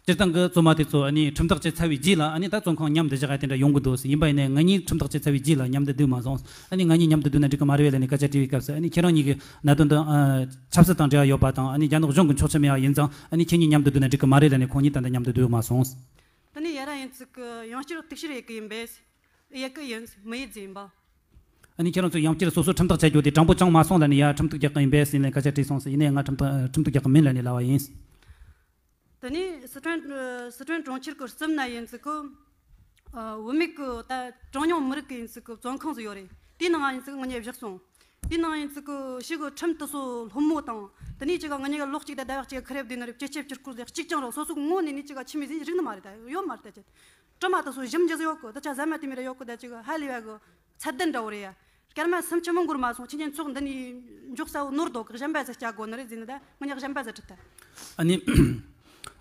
སྤྱིར་བཏང་གི་བཙོན་མ་དེ་ཚོ་ཨ་ནི་ཁྲིམས་ཐག་བཅད་ཚར་བའི་རྗེས་ལ་ཨ་ནི་ད་བཙོན་ཁང་མཉམ་དུ་བཞག་ཡ་དེ་འདྲ་ཡོང་གི་འདུག་ཟེར། ཡིན་པ་ཡིན་ནའི་ང་གཉིས་ཁྲིམས་ཐག་བཅད་ཚར་བའི་རྗེས་ལ་མཉམ་དུ་སྡོད་མ་སོང་། ཨ་ནི་ང་གཉིས་མཉམ་དུ་སྡོད་ན་འགྲིག་གི་མ་རེད་ལབ་ནས་སྐད་ཆ་དྲིས་པའི་སྐབས་སུ་ཨ་ནི་ཁྱེད་རང་གཉིས་ཀྱི་གནད་དོན་དང་ཨ་ཆབ་སྲིད་དང་འབྲེལ་བ་ཡོད་པ་དང་ཨ་ནི་རྒྱ་ནག་གཞུང་གི་འཁྱོག་ཆ་མེད་པ་ཡིན་ཙང་ཨ་ནི་ཁྱེད་གཉིས་མཉམ་དུ་སྡོད་ན་འགྲིག་གི་མ་རེད་ལབ་ནས་ཁོང་གཉིས་ད་ལྟ་མཉམ་དུ་སྡོད་མ་སོང་། དེ་ནས་ཡ་ར་ཡིན་ཚིག་གི་ཡང་བསྐྱར་གཏུག་བཤེར་ཡེད་གི་ཡིན་པས། ཡེད་གི་ཡིན། མི་ཡེད་ཟིན་པ། ཨ་ནི་ཁྱེད་རང་ཚོས་ཡང་བསྐྱར་སོ་སོ་ཁྲིམས་ཐག་བཅད་རྒྱུ་དེ་དྲང་པོ་བྱུང་མ་སོང་ལབ་ནས་ཡ་ཁྲིམས་གཏུག་རྒྱག་གི་ཡིན་པས་ཟིན་ལས་སྐད་ཆ་དྲིས་སོང་ཟེར། ཡིན་ནའི་ང་ཁྲིམས་ཐག་ཁྲིམས་གཏུག་རྒྱག་གི་མིན་ལབ་ནས་ལབ་པ་ཡིན། དེ་ནས་སི་ཁྲོན་སི་ཁྲོན་གྲོང་ཁྱེར་གྱི་གསུམ་ན་ཡིན་ཚིག་གི་ཨ་བུད་མེད་ཀྱི་ད་གྲངས་ཉུང་མི་རིགས་ཀྱི་ཡིན་ཚིག་གི་བཙོན་ཁང་ཟིག་ཡོད་རེད། དེའི་ནང་ང་ཡིན་ཚིག་ང་གཉིས་བཞག་སོང་། དེའི་ནང་ཡིན་ཚིག་གི་ཞིག་གི་ཁྲིམས་དེ་ཚོ་སློབ་མོ་དང་དེ་ནས་ཅིག་ག་ང་གཉིས་ཀ་ལོ་གཅིག་དང་ཟླ་བ་གཅིག་ཁ་རེབ་བསྡད་ནི་རེད། སྐྱིད་ཆབ་སྐྱིད་ཁུར་ཟིག་གཅིག་ཀྱང་རོགས་སོ་སོ་གི་ངོ་ནས་ནི་ཅིག་ག་ཆི་མི་ཟིག་རིག་ནི་མ་རེད། ད་ཡོད་མ་རེད། ད་ཅི་དྲི་མ་དེ་ཚོ་ཞིབ་འཇུག་ཟིག་ཡོད་གི། ད་ཆ་ཟ་མ་དེ་མི་ར་ཡོད་གི། ད་ཅིག་ག་ཧ་ལས་པ་གི་ཚད་ལྡན་འདྲ་བོ་རེད་ཡ། སྐར་མ་སུམ་ཅུ་མི་འགོར་མ་སོང་། ཁྱེད་ཉིད་ཚོགས་འདི་ནས་འཇོག་ས་བོ་ནོར་དོ་གི་གཞན་པ་ཟིག་བཅའ་དགོས་ནི་རེད་ཟེར་ནི་ད་ང་གཉིས་གཞན་པ་ཟིག་ཁྲིད་ད། ཨ་ནི།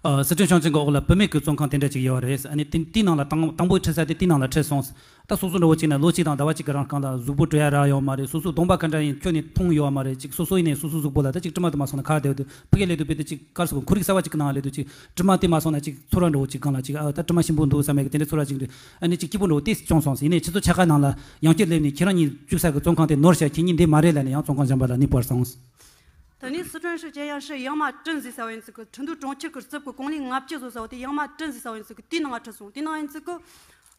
ཨ། སི་ཁྲོན་ཞིང་ཆེན་གྱི་འོག་ལ་བུད་མེད་ཀྱི་བཙོན་ཁང་དེ་འདྲ་ཅིག་ཡོད་རེད། ཨ་ནི་དེ་དེའི་ནང་ལ་དང་དང་པོ་ཁྲིད་ས་དེ་དེའི་ནང་ལ་ཁྲིད་སོང་། ད་སོ་སོ་འདྲ་བོ་ཅིག་ན་ལོ་གཅིག་དང་ཟླ་བ་གཅིག་གི་རིང་སྒང་ལ་གཟུགས་པོ་བཀྲུ་ཡ་རག་ཡོད་མ་རེད། སོ་སོའི་གདོང་པ་ག་འདྲ་ཡིན་ཁྱོན་ནས་མཐོང་ཡོད་མ་རེད། ཅིག་སོ་སོ་ཡིན་ནའི་སོ་སོའི་གཟུགས་པོ་ལ་ད་ཅིག་དྲི་མ་དེ་མ་སོང་ན་ཁ་བདེ་བ་དེ་ཕ་གིའི་སླེབས་དུས་དཔེ་དེ་ཅིག་གར་སོང་ཁོར་ཡུག་གསར་བ་ཅིག་གི་ནང་སླེབས་དུས་ཅིག་དྲི་མ་དེ་མ་སོང་ན་ཅིག་ཚོར་བ་འདྲ་བོ་ཅིག་སྒང་ལ་ཅིག་ཨ་ད་དྲི་མ་ཞིམ་པོ་འདུག་བསམ་མེད་གི་དེ་འདྲའི་ཚོར་བ་ཅིག་འདུག་ཨ་ནི་ཅིག་སྐྱིད་པོ་འདྲ་བོ་དེ་བྱུང་སོང་ཟེར། ཡིན་ནའི་ཁྱེད་ཚོ་ཆ་ཁ་ནང་ལ་ཡང་བསྐྱར་སླེབས་ནས་ཁྱེད་རང་གཉིས་བཅུག་ས་གི་བཙོན་ཁང་དེ་ནོར་ཤག་ཁྱེད་གཉིས་འདི་མ་རེད་ལབ་ནས་ཡང་བཙོན་ཁང་གཞན་པ་ལ་གནས་སྤོ་བར་སོང་། དེ་ནས་སི་ཁྲོན་ཧྲི་ཅན་ཡང་ཧྲི་ཡང་མ་ཀྲིན་ཟེར་ས་བ་ཡིན་ཚུལ་གི་ཁྲིན་ཏུའུ་གྲོང་ཁྱེར་གི་རྩིབ་གི་གོང་ལས་ལྔ་བཅུ་བཟོ་ས་བ་དེ་ཡང་མ་ཀྲིན་ཟེར་ས་བ་ཡིན་ཚུལ་གི་དེའི་ནང་ང་ཁྲིད་སོང་། དེའི་ནང་ཡིན་ཚུལ་གི་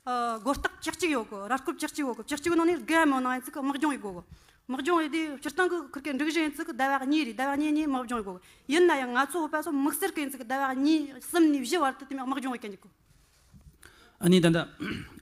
ཨ་སྒོ་རྟགས་བཅུ་གཅིག་ཡོད་གི། ར་སྐོར་བཅུ་གཅིག་ཡོད་གི། བཅུ་གཅིག་ནང་ནས་བརྒལ་མི་ནང་ཡིན་ཚུལ་གི་དམག་སྦྱོང་ཡེད་དགོས་གི། དམག་སྦྱོང་ཡེད་དུས་སྤྱིར་བཏང་གི་ཁུར་གི་འགྲིག་གཞི་ཡིན་ཚུལ་གི་ཟླ་བ་གཉིས་རེད། ཟླ་བ་གཉིས་གཉིས་དམག་སྦྱོང་ཡེད་དགོས་གི། ཡིན་ན་ཡང་ང་ཚོ་བོད་པ་ཚོ་དམིགས་བསལ་གི་ཡིན་ཚུལ་གི་ཟླ་བ་གཉིས་གསུམ་ནས་བཞི་བར་དུ་དེ་མོ་དམག་སྦྱོང་ཡེད་གི་འཇུག་གི། ཨ་ནི་ད་ལྟ་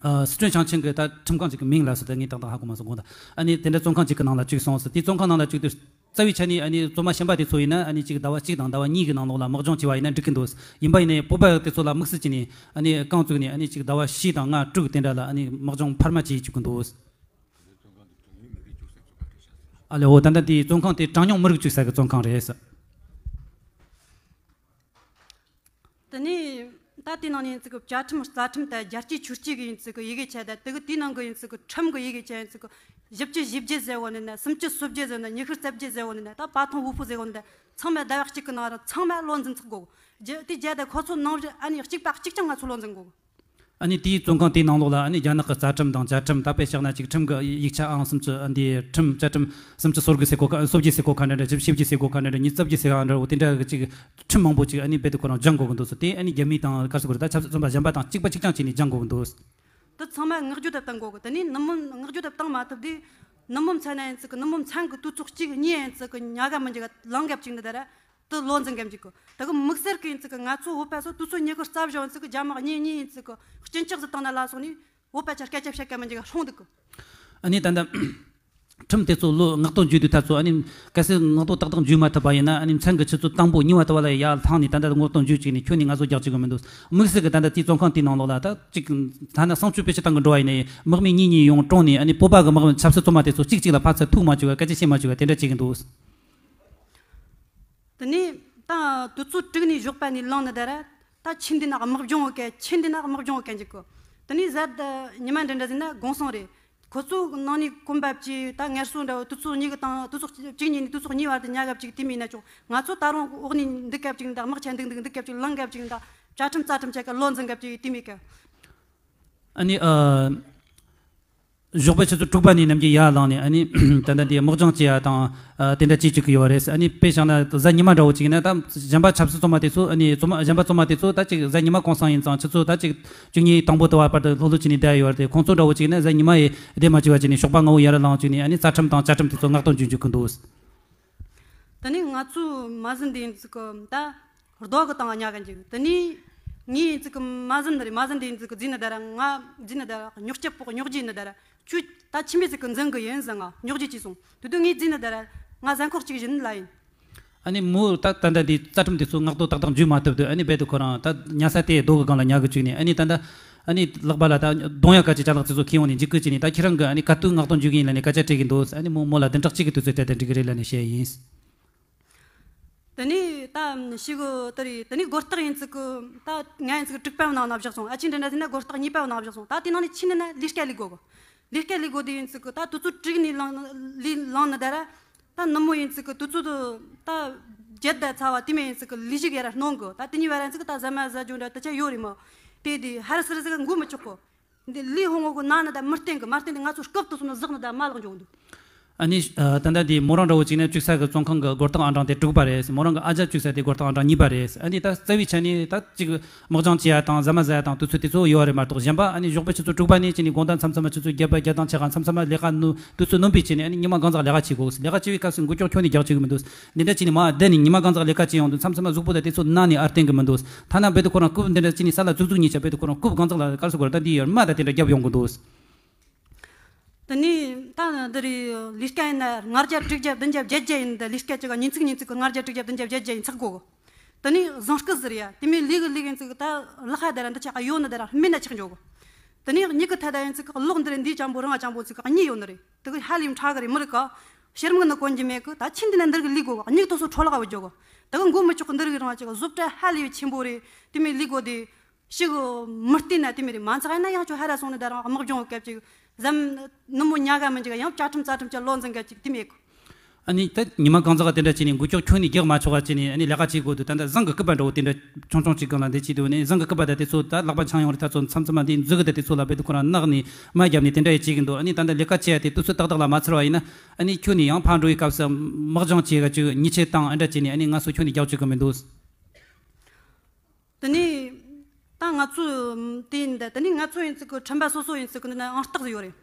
ཨ་སི་ཁྲོན་ཞིང་ཆེན་གྱི་ད་ཁྲིམས་ཁང་ཅིག་གི་མིང་ལ་སོགས་ད་ངས་ཏག་ཏག་ཧ་གོ་མ་སོང་དགོངས་དག་ཨ་ནི་དེ་འདྲ་བཙོན་ཁང་ཅིག་གི་ནང་ལ་བཅུག་སོང་ཟེར། དེ་བཙོན་ཁང་ནང་ལ་བཅུག་དུས་རྩ་བའི་ཆ་ནས་ཨ་ནི་བཙོན་མ་གཞན་པ་དེ་ཚོ་ཡིན་ན་ཨ་ནི་ཅིག་ཟླ་བ་གཅིག་དང་ཟླ་བ་གཉིས་ཀྱི་ནང་ལོགས་ལ་དམག་སྦྱོང་བྱས་པ་ཡིན་ན་འགྲིག་གི་འདུག་ཡིན་པ་ཡིན་ནའི་བོད་པ་དེ་ཚོ་ལ་དམིགས་བསལ་བྱས་ནས་ཨ་ནི་རྐང་བཙུགས་ནས་ཨ་ནི་ཅིག་ཟླ་བ་བཞི་དང་ལྔ་དྲུག་དེ་འདྲ་ལ་ཨ་ནི་དམག་སྦྱོང་འཕར་མ་བྱེད་བཅུག་གི་འདུག་ཨ་ལེ་འོ་ད་ལྟ་དེའི་བཙོན་ཁང་དེ་གྲངས་ཉུང་མི་རིགས་བཅུག་ས་གི་བཙོན་ཁང་རེད་ཟེར། དེ་ནས་ད་དེ་ནང་ནས་ཡིན་ཚུལ་གི་བཅའ་ཁྲིམས་རྩ་ཁྲིམས་དང་རྒྱལ་གཅེས་ཆོས་གཅེས་ཀྱི་ཡིན་ཚུལ་གི་ཡི་གེ་ཆ་དང་དེ་གི་དེའི་ནང་གི་ཡིན་ཚུལ་གི་ཁྲིམས་གི་ཡི་གེ་ཆ་ཡིན་ཚུལ་གི་བཞི་བཅུ་ཞེ་བརྒྱད་ཟེར་བོ་ནི་ན་སུམ་ཅུ་སོ་བརྒྱད་ཟེར་ནི་ཉི་ཤུ་རྩ་བརྒྱད་ཟེར་བོ་ནི་ན་ད་པ་ཐོང་ཝུ་ཧྥུ་ཟེར་བོ་ནི་ད་ཚང་མ་ཟླ་བ་གཅིག་གི་ནང་ར་ཚང་མ་བློ་འཛིན་ཚུགས་དགོས། རྒྱུ་དེ་རྒྱ་དང་ཁོ་ཚོ་ནང་བཞིན་ཨ་ནི་གཅིག་པ་གཅིག་རྐྱང་ང་ཚོ་བློ་འཛིན་དགོས། ཨ་ནི་དེའི་བཙོན་ཁང་དེའི་ནང་ལོགས་ལ་ཨ་ནི་རྒྱ་ནག་གི་རྩ་ཁྲིམས་དང་བཅའ་ཁྲིམས་ད་དཔེ་བཞག་ན་ཅིག་ཁྲིམས་ཀྱི་ཡིག་ཆ་ཨང་སུམ་ཅུ་ཨ་འདི་ཁྲིམས་བཅའ་ཁྲིམས་སུམ་ཅུ་སོ་དགུ་ཟེར་གོ་ཁ་སོ་བརྒྱད་ཟེར་གོ་ཁ་འདྲ་འདྲ་བཞི་བཅུ་ཞེ་བརྒྱད་ཟེར་གོ་ཁ་འདྲ་འདྲ་ཉི་ཤུ་རྩ་བརྒྱད་ཟེར་གོ་ཁ་འདྲ་འོ་དེ་འདྲ་གི་ཅིག་ཁྲིམས་མང་པོ་ཅིག་ཨ་ནི་རྦད་དེ་ཁོ་རང་སྦྱང་དགོས་ཀྱི་འདུག་ཟེར། དེ་ཨ་ནི་རྒྱ་མི་དང་ག་རེ་ཟེར་དགོས་རེད། ད་ཆབ་སྲིད་བཙོན་པ་གཞན་པ་དང་གཅིག་པ་གཅིག་རྐྱང་བྱས་ནས་སྦྱང་དགོས་ཀྱི་འདུག་དེ་ཚང་མ་བསྔགས་བརྗོད་དུ་བཏང་དགོས་གི། དེ་ནས་ནུབ་མོ་བསྔགས་བརྗོད་དུ་བཏང་མ་ཐུབ་དུས་ནུབ་མོ་མཚན་ན་ཡིན་ཚུལ་གི་ནུབ་མོ་མཚན་གི་དུས་ཚོད་གཅིག་གཉིས་ཡིན་ཚུལ་གི་ཉལ་ག་མི་འཇུག་ག་ལངས་ག་བཅུག་ནི་ད་ར། དུ་བློ་འཛིན་གམ་ཅིག་གི། དེ་གི་དམིགས་བསལ་གི་ཡིན་ཚུལ་གི་ང་ཚོ་བོད་པ་ཚོ་དུས་ཚོད་ཉི་ཤུ་རྩ་བཞི་ཡིན་ཚུལ་གི་རྒྱ་དམག་གཉིས་གཉིས་ཡིན་ཚུལ་གི་གཅིན་སྐྱག་ཟིག་བཏང་ན་ལ་སོང་ནས་བོད་པ་ཆ་སྐད་ཆ་བཤད་ག་མི་འཇུག་ག་སྲུང་འདུག་གི། ཨ་ནི་ད་ལྟ་ཁྲིམས་དེ་ཚོ་ལོ་མངགས་གཏོང་བརྒྱུད་དུས་ད་ཚོ་ཨ་ནི་གལ་སྲིད་མངགས་གཏོང་ཏག་ཏག་བརྒྱུད་མ་ཐུབ་པ་ཡིན་ན་ཨ་ནི་མཚན་གི་ཆུ་ཚོད་དང་པོ་གཉིས་པ་དུ་བ་ལ་ཡར་ལྷང་ནས་ད་ལྟ་མངགས་གཏོང་བརྒྱུད་བཅུག་ནས་ཁྱོན་ནས་ང་ཚོ་རྒྱག་བཅུག་གི་མི་འདུག་དམིགས་བསལ་གི་ད་ལྟ་དེའི་བཙོན་ཁང་དེའི་ནང་ལོགས་ལ་ད་ཅིག་ཐ་ན་གསང་སྤྱོད་བེད་སྤྱོད་བཏང་གི་འགྲོ་བ་ཡིན་ནའི་དམག་མི་གཉིས་གཉིས་ཡོང་གྲོངས་ནས་ཨ་ནི་བོད་པ་གི་དམག་མི་ཆབ་སྲིད་བཙོན་མ་དེ་ཚོ་གཅིག་གཅིག་ལ་ཕར་ཚུར་ཐུག་མ་བཅུག་ག་སྐད་ཆ་བཤད་མ་བཅུག་ག་དེ་འདྲ་བྱེད་གི་འདུག་དེ་ནས་ད་དུས་ཚོད་དྲུག་ནས་ཞོགས་པ་ནས་ལངས་ནི་ད་ར། ད་ཆི་འདི་ན་དམག་སྦྱོང་བོ་ག་ཆི་འདི་ན་དམག་སྦྱོང་བོ་ག་འཇུག་གི། དེ་ནས་གཟའ་ད་ཉི་མ་འདྲ་འདྲ་ཟིན་ན་དགོང་སོང་རེད། ཁོ་ཚོ་ནང་ནས་གོམ་པ་བཅས་ད་ངལ་གསོ་འདྲ་བོ་དུས་ཚོད་གཉིས་ཀྱི་དང་དུས་ཚོད་གཅིག་གཉིས་ནས་དུས་ཚོད་གཉིས་བར་དུ་ཉལ་ག་བཅུག་དེ་མིན་ན་ཆོག་ང་ཚོ་ད་རུང་འོག་ནས་འདུག་ག་བཅུག་ད་དམག་ཆ་འདུག་འདུག་འདུག་ག་བཅུག་ལངས་ག་བཅུག་ད་བཅའ་ཁྲིམས་རྩ་ཁྲིམས་ཆ་ག་བློ་འཛིན་ག་བཅུག་དེ་མིན་ག་ཨ་ནི་ཨ། ཞོགས་པ་ཆུ་ཚོད་དྲུག་པ་ནས་ནམ་རྒྱུན་ཡར་ལངས་ནས་ཨ་ནི་ད་ལྟ་འདི་དམག་སྦྱོང་བྱེད་ཡ་དང་ཨ་དེ་འདྲ་བྱེད་བཅུག་གི་ཡོད་རེད། ཨ་ནི་དཔེ་བཞག་ན་གཟའ་ཉི་མ་འདྲ་བོ་ཅིག་ཡིན་ན་ད་གཞན་པ་ཆབ་སྲིད་བཙོན་མ་དེ་ཚོ་ཨ་ནི་བཙོན་མ་གཞན་པ་བཙོན་མ་དེ་ཚོ་ད་ཅིག་གཟའ་ཉི་མ་གུང་སེང་ཡིན་ཙང་ཆུ་ཚོད་ད་ཅིག་བཅུ་གཉིས་དང་པོ་དུ་བ་བར་དུ་ལྷོད་ལྷོད་བྱས་ནས་བསྡད་ཡོད་རེད། ཁོང་ཚོ་འདྲ་བོ་ཅིག་ཡིན་ན་གཟའ་ཉི་མ་ཡི་བསྡད་མ་བཅུག་པ་བྱས་ནས་ཞོགས་པ་སྔ་བོ་ཡར་ལངས་བཅུག་ནས་ཨ་ནི་རྩ་ཁྲིམས་དང་བཅའ་ཁྲིམས་དེ་ཚོ་མངགས་གཏོང་བྱེད་བཅུག་གི་འདུག་དེ་ནས་ང་ཚོའི་མ་ཟིན་དེ་ཡིན་ཙི་གི་ད་རྡོ་གི་སྟེང་ཉལ་ག་འཇུག་དེ་ནས་ངའི་ཡིན་ཙི་གི་མ་ཟིན་ནི་རེད། མ་ཟིན་དེ་ཡིན་ཙི་གི་རྫི་ནི་ད་ར་ང་རྫི་ནི་ད་ར་རྙོག་སྐྱེ་པོ་རྙོག་རྗེ་ནི་ད་ར་ཁྱོད་ད་ཁྱིམ་པའི་ཙི་གི་འཛིན་གི་ཡིན་ཟེར་ང་རྙོག་རྗེ་ཅི་སོང་དེ་དུས་ངའི་རྫི་ནི་ད་ར་ང་གཟའ་འཁོར་གཅིག་བཞིན་ལ་ཡིན། ཨ་ནི་མོ་ད་ད་ལྟ་འདི་རྩ་ཁྲིམས་དེ་ཚོ་མངགས་གཏོང་ཏག་ཏག་འཇུག་མ་ཐུབ་དུས་ཨ་ནི་རྦད་དེ་ཁོ་རང་ད་ཉལ་ས་དེ་རྡོ་གི་སྒང་ལ་ཉལ་གི་བཅུག་ནས་ཨ་ནི་ད་ལྟ་ཨ་ནི་ལག་པ་ལ་ད་གདོང་ཡག་ག་ཅིག་ཅ་ལག་ཅིག་ཚོ་ཁྱེར་ཡོང་ནས་འཇིགས་སྐུལ་བྱས་ནས་ད་ཁྱེད་རང་གི་ཨ་ནི་ག་དུས་མངགས་གཏོང་འཇུག་གི་ཡིན་ལབ་ནས་སྐད་ཆ་དྲིས་གི་འདུག་ཨ་ནི་མོ་མོ་ལ་བདུན་ཕྲག་གཅིག་གི་དུས་ཚོད་སྤྲད་དེ་འགྲིག་གི་རེད་ལབ་ནས་བཤད་ཡིན། དེ་ནས་ད་ཤི་གི་དེ་རེད། དེ་ནས་སྒོ་རྟགས་ཡིན་ཙི་གི་ད་ང་ཡིན་ཙི་གི་དྲུག་པའི་ནང་ན་བཞག་སོང་། ཨ་ཅེ་འདྲ་འདྲ་ཟེར་ན་སྒོ་རྟགས་གཉིས་པའི་ནང་བཞག་སོང་། ད་དེ་ནང་ནས་ཕྱི་ནས་ན་ལས་ཀ་ལས་དགོས་གི། ལས་ཀ་ལས་དགོས་དེ་ཡིན་ཙི་གི་ད་དུས་ཚོད་དྲུག་ནས་ལངས་ལས་ལངས་ནི་ད་ར། ད་ནུབ་མོ་ཡིན་ཙི་གི་དུས་ཚོད་དུ་ད་བརྒྱད་ད་ཚ་བ་དེ་མོ་ཡིན་ཙི་གི་ལས་ཞིག་ཡར་ར་སྣོན་གི། ད་དེ་གཉིས་བར་ར་ཙི་གི་ད་ཟ་མ་ཟ་རྒྱུ་འདྲ་ད་ཆ་ཡོད་རེད་མོ། དེ་དེ་ཧར་སིར་ཟིག་འགུལ་མི་ཆོག་གི། འདི་ལས་ཧོང་ངོ་གི་ནང་ནི་ད་མི་བརྟན་གི། མ་བརྟན་དེ་ང་ཚོ་སྐབས་དུ་སོང་ན་ཟག་ནི་ད་མ་ལག་འཇོག་འདུག་ཨ་ནི་ཨ་ད་ལྟ་འདི་མོ་རང་འདྲ་བོ་ཅིག་ནས་བཅུག་ས་གི་བཙོན་ཁང་གི་སྒོ་རྟགས་ཨང་གྲངས་དེ་དྲུག་པ་རེད། མོ་རང་གི་ཨ་ཅག་བཅུག་ས་དེ་སྒོ་རྟགས་ཨང་གྲངས་གཉིས་པ་རེད། ཨ་ནི་ད་རྩ་བའི་ཆ་ནས་ད་ཅིག་དམག་སྦྱོང་བྱེད་ཡ་དང་ཟ་མ་ཟ་ཡ་དང་དུས་ཚོད་དེ་ཚོ་ཡོད་རེད་མ་གཏོགས། གཞན་པ་ཨ་ནི་ཞོགས་པ་ཆུ་ཚོད་དྲུག་པ་ནས་བྱས་ནས་དགོང་དག་མཚམས་མཚམས་ཆུ་ཚོད་བརྒྱད་པ་བརྒྱད་དང་ཕྱེད་ཀ་མཚམས་མཚམས་ལས་ཀ་ནུ་དུས་ཚོད་ནུབ་པའི་བྱས་ནས་ཨ་ནི་ཉི་མ་གང་ཟག་ལས་ཀ་བྱེད་དགོས། ལས་ཀ་བྱེད་པའི་སྐབས་སུ་འགུལ་སྐྱོད་ཁྱོན་ནས་རྒྱག་བཅུག་གི་མི་འདུག་འདི་འདྲ་བྱས་ནས་མ་བསྡད་ནས་ཉི་མ་གང་ཟག་ལས་ཀ་བྱེད་ཡོང་དུས་མཚམས་མཚམས་གཟུགས་པོ་དང་དེ་ཚོ་ན་ནས་ཨར་བརྟེན་གི་མི་འདུག་ཐ་ན་རྦད་དེ་ཁོ་རང་རྐུབ་འདི་འདྲ་བྱས་ནས་ས་ལ་བཙུགས་བཙུགས་ཉེས་ཆ་རྦད་དེ་ཁོ་རང་རྐུབ་གང་ཟག་ལ་ག་རེ་ཟེར་དགོས་རེད། ད་འདི་ཡར་རྨ་ད་དེ་འདྲ་བརྒྱབ་ཡོང་གི་འདུག་དེ་ནས་ད་འདི་རེད། ལས་ཀ་ཡིན་ན་ལྔ་བརྒྱ་དྲུག་བརྒྱ་བདུན་བརྒྱ་བརྒྱད་བརྒྱ་ཡིན། ད་ལས་ཀ་ཅིག་ག་ཉིན་ཚིག་ཉིན་ཚིག་གི་ལྔ་བརྒྱ་དྲུག་བརྒྱ་བདུན་བརྒྱ་བརྒྱད་བརྒྱ་ཡིན་ཚགས་དགོས་གི། དེ་ནས་བཟང་སྐུ་ཟེར་ཡ་དེ་མོ་ལས་གི་ལས་གི་ཡིན་ཚིག་གི་ད་ལག་ཧ་དེ་ར་འདི་ཆ་ག་ཡོད་ནི་དེ་ར་སྨིན་ན་ཆགས་འཇོག་གི། དེ་ནས་མྱིག་གི་ཐད་ད་ཡིན་ཚིག་གི་གློག་འདི་ར་འདི་ཅང་པོ་རང་ང་ཅང་པོ་ཚིག་གི་གཉིས་ཡོད་ནི་རེད། དེ་གི་ཧ་ལས་ཡོང་ཁྲ་གི་རེད་མི་རིག་ག་ཕྱིར་མིག་ནི་གོན་གྱི་མེད་གི། ད་ཕྱིན་དེ་ན་འདིར་གི་ལུས་གོ་ག་མྱིག་ཏོ་སོ་འཕྲོ་བརླག་བུད་འཇོག་གི། ད་གི་མགོ་མི་ཆོག་གི་འདི་རིགས་རང་ཅིག་བཟོ་གྲྭ་ཧ་ལས་པའི་ཆེན་པོ་རེད། དེ་མོ་ལས་དགོས་དེ་ཞིག་མི་བལྟས་ན་དེ་མོ་རེད། མ་ཚད་ཡིན་ན་ཡང་ཁྱོད་ཧ་ར་སོང་ནས་ད་རང་དམག་སྦྱོང་གི་སྐབས་ཅིག་ཟམ་ནུབ་མོ་ཉལ་ག་མི་འཇུག་ཡང་བཅའ་ཁྲིམས་རྩ་ཁྲིམས་ཀྱི་བློ་འཛིན་ག་ཅིག་དེ་མོ་ཡེ་གོ། ཨ་ནི་ད་ཉི་མ་གང་ཟག་ག་དེ་འདྲ་བྱས་ནས་འགུལ་སྐྱོད་ཁྱོན་ནས་རྒྱག་མ་ཆོག་པ་བྱས་ནས། ཨ་ནི་ལས་ཀ་བྱེད་དགོས་འདུག་ད་ལྟ་ཟངས་ཀྱི་སྐུད་པ་འདྲ་བོ་དེ་འདྲ་ཆུང་ཆུང་ཅིག་སྒང་ལ་འདི་བྱས་འདུག་ནས། ཟངས་ཀྱི་སྐུད་པ་ད་དེ་ཚོ་ད་ལག་པ་འཆང་ཡོང་རེད། ད་ཚོ་མཚམས་མཚམས་མ་འདི་མཛུབ་གུ་ད་དེ་ཚོ་ལ་རྦད་དེ་ཁོ་རང་བརྣག་ནས་མ་བརྒྱབ་ནས་དེ་འདྲ་ཡེ་བྱེད་ཀྱི་འདུག་ཨ་ནི་ད་ལྟ་ལས་ཀ་བྱེད་ཡ་དེ་དུས་ཚོད་ཏག་ཏག་ལ་མ་ཚར་བ་ཡིན་ན། ཨ་ནི་ཁྱོན་ནས་ཡང་ཕར་འགྲོ་བའི་སྐབས་སུ་དམག་སྦྱོང་བྱེད་ག་ཅིག་ཉེས་ཆད་བཏང་ཨ་འདྲ་བྱས་ནས། ཨ་ནི་ང་ཚོ་ཁྱོན་ནས་རྒྱག་བཅུག་གི་མི་འདུག་དེ་ནས་ད་ང་ཚོ་དེ་ཡིན་ད། དེ་ནས་ང་ཚོ་ཡིན་ཙི་གི་ཁྲིམས་པ་སོ་སོ་ཡིན་ཙི་གི་འདི་ན་ཨང་རྟགས་ཡོད་རེད།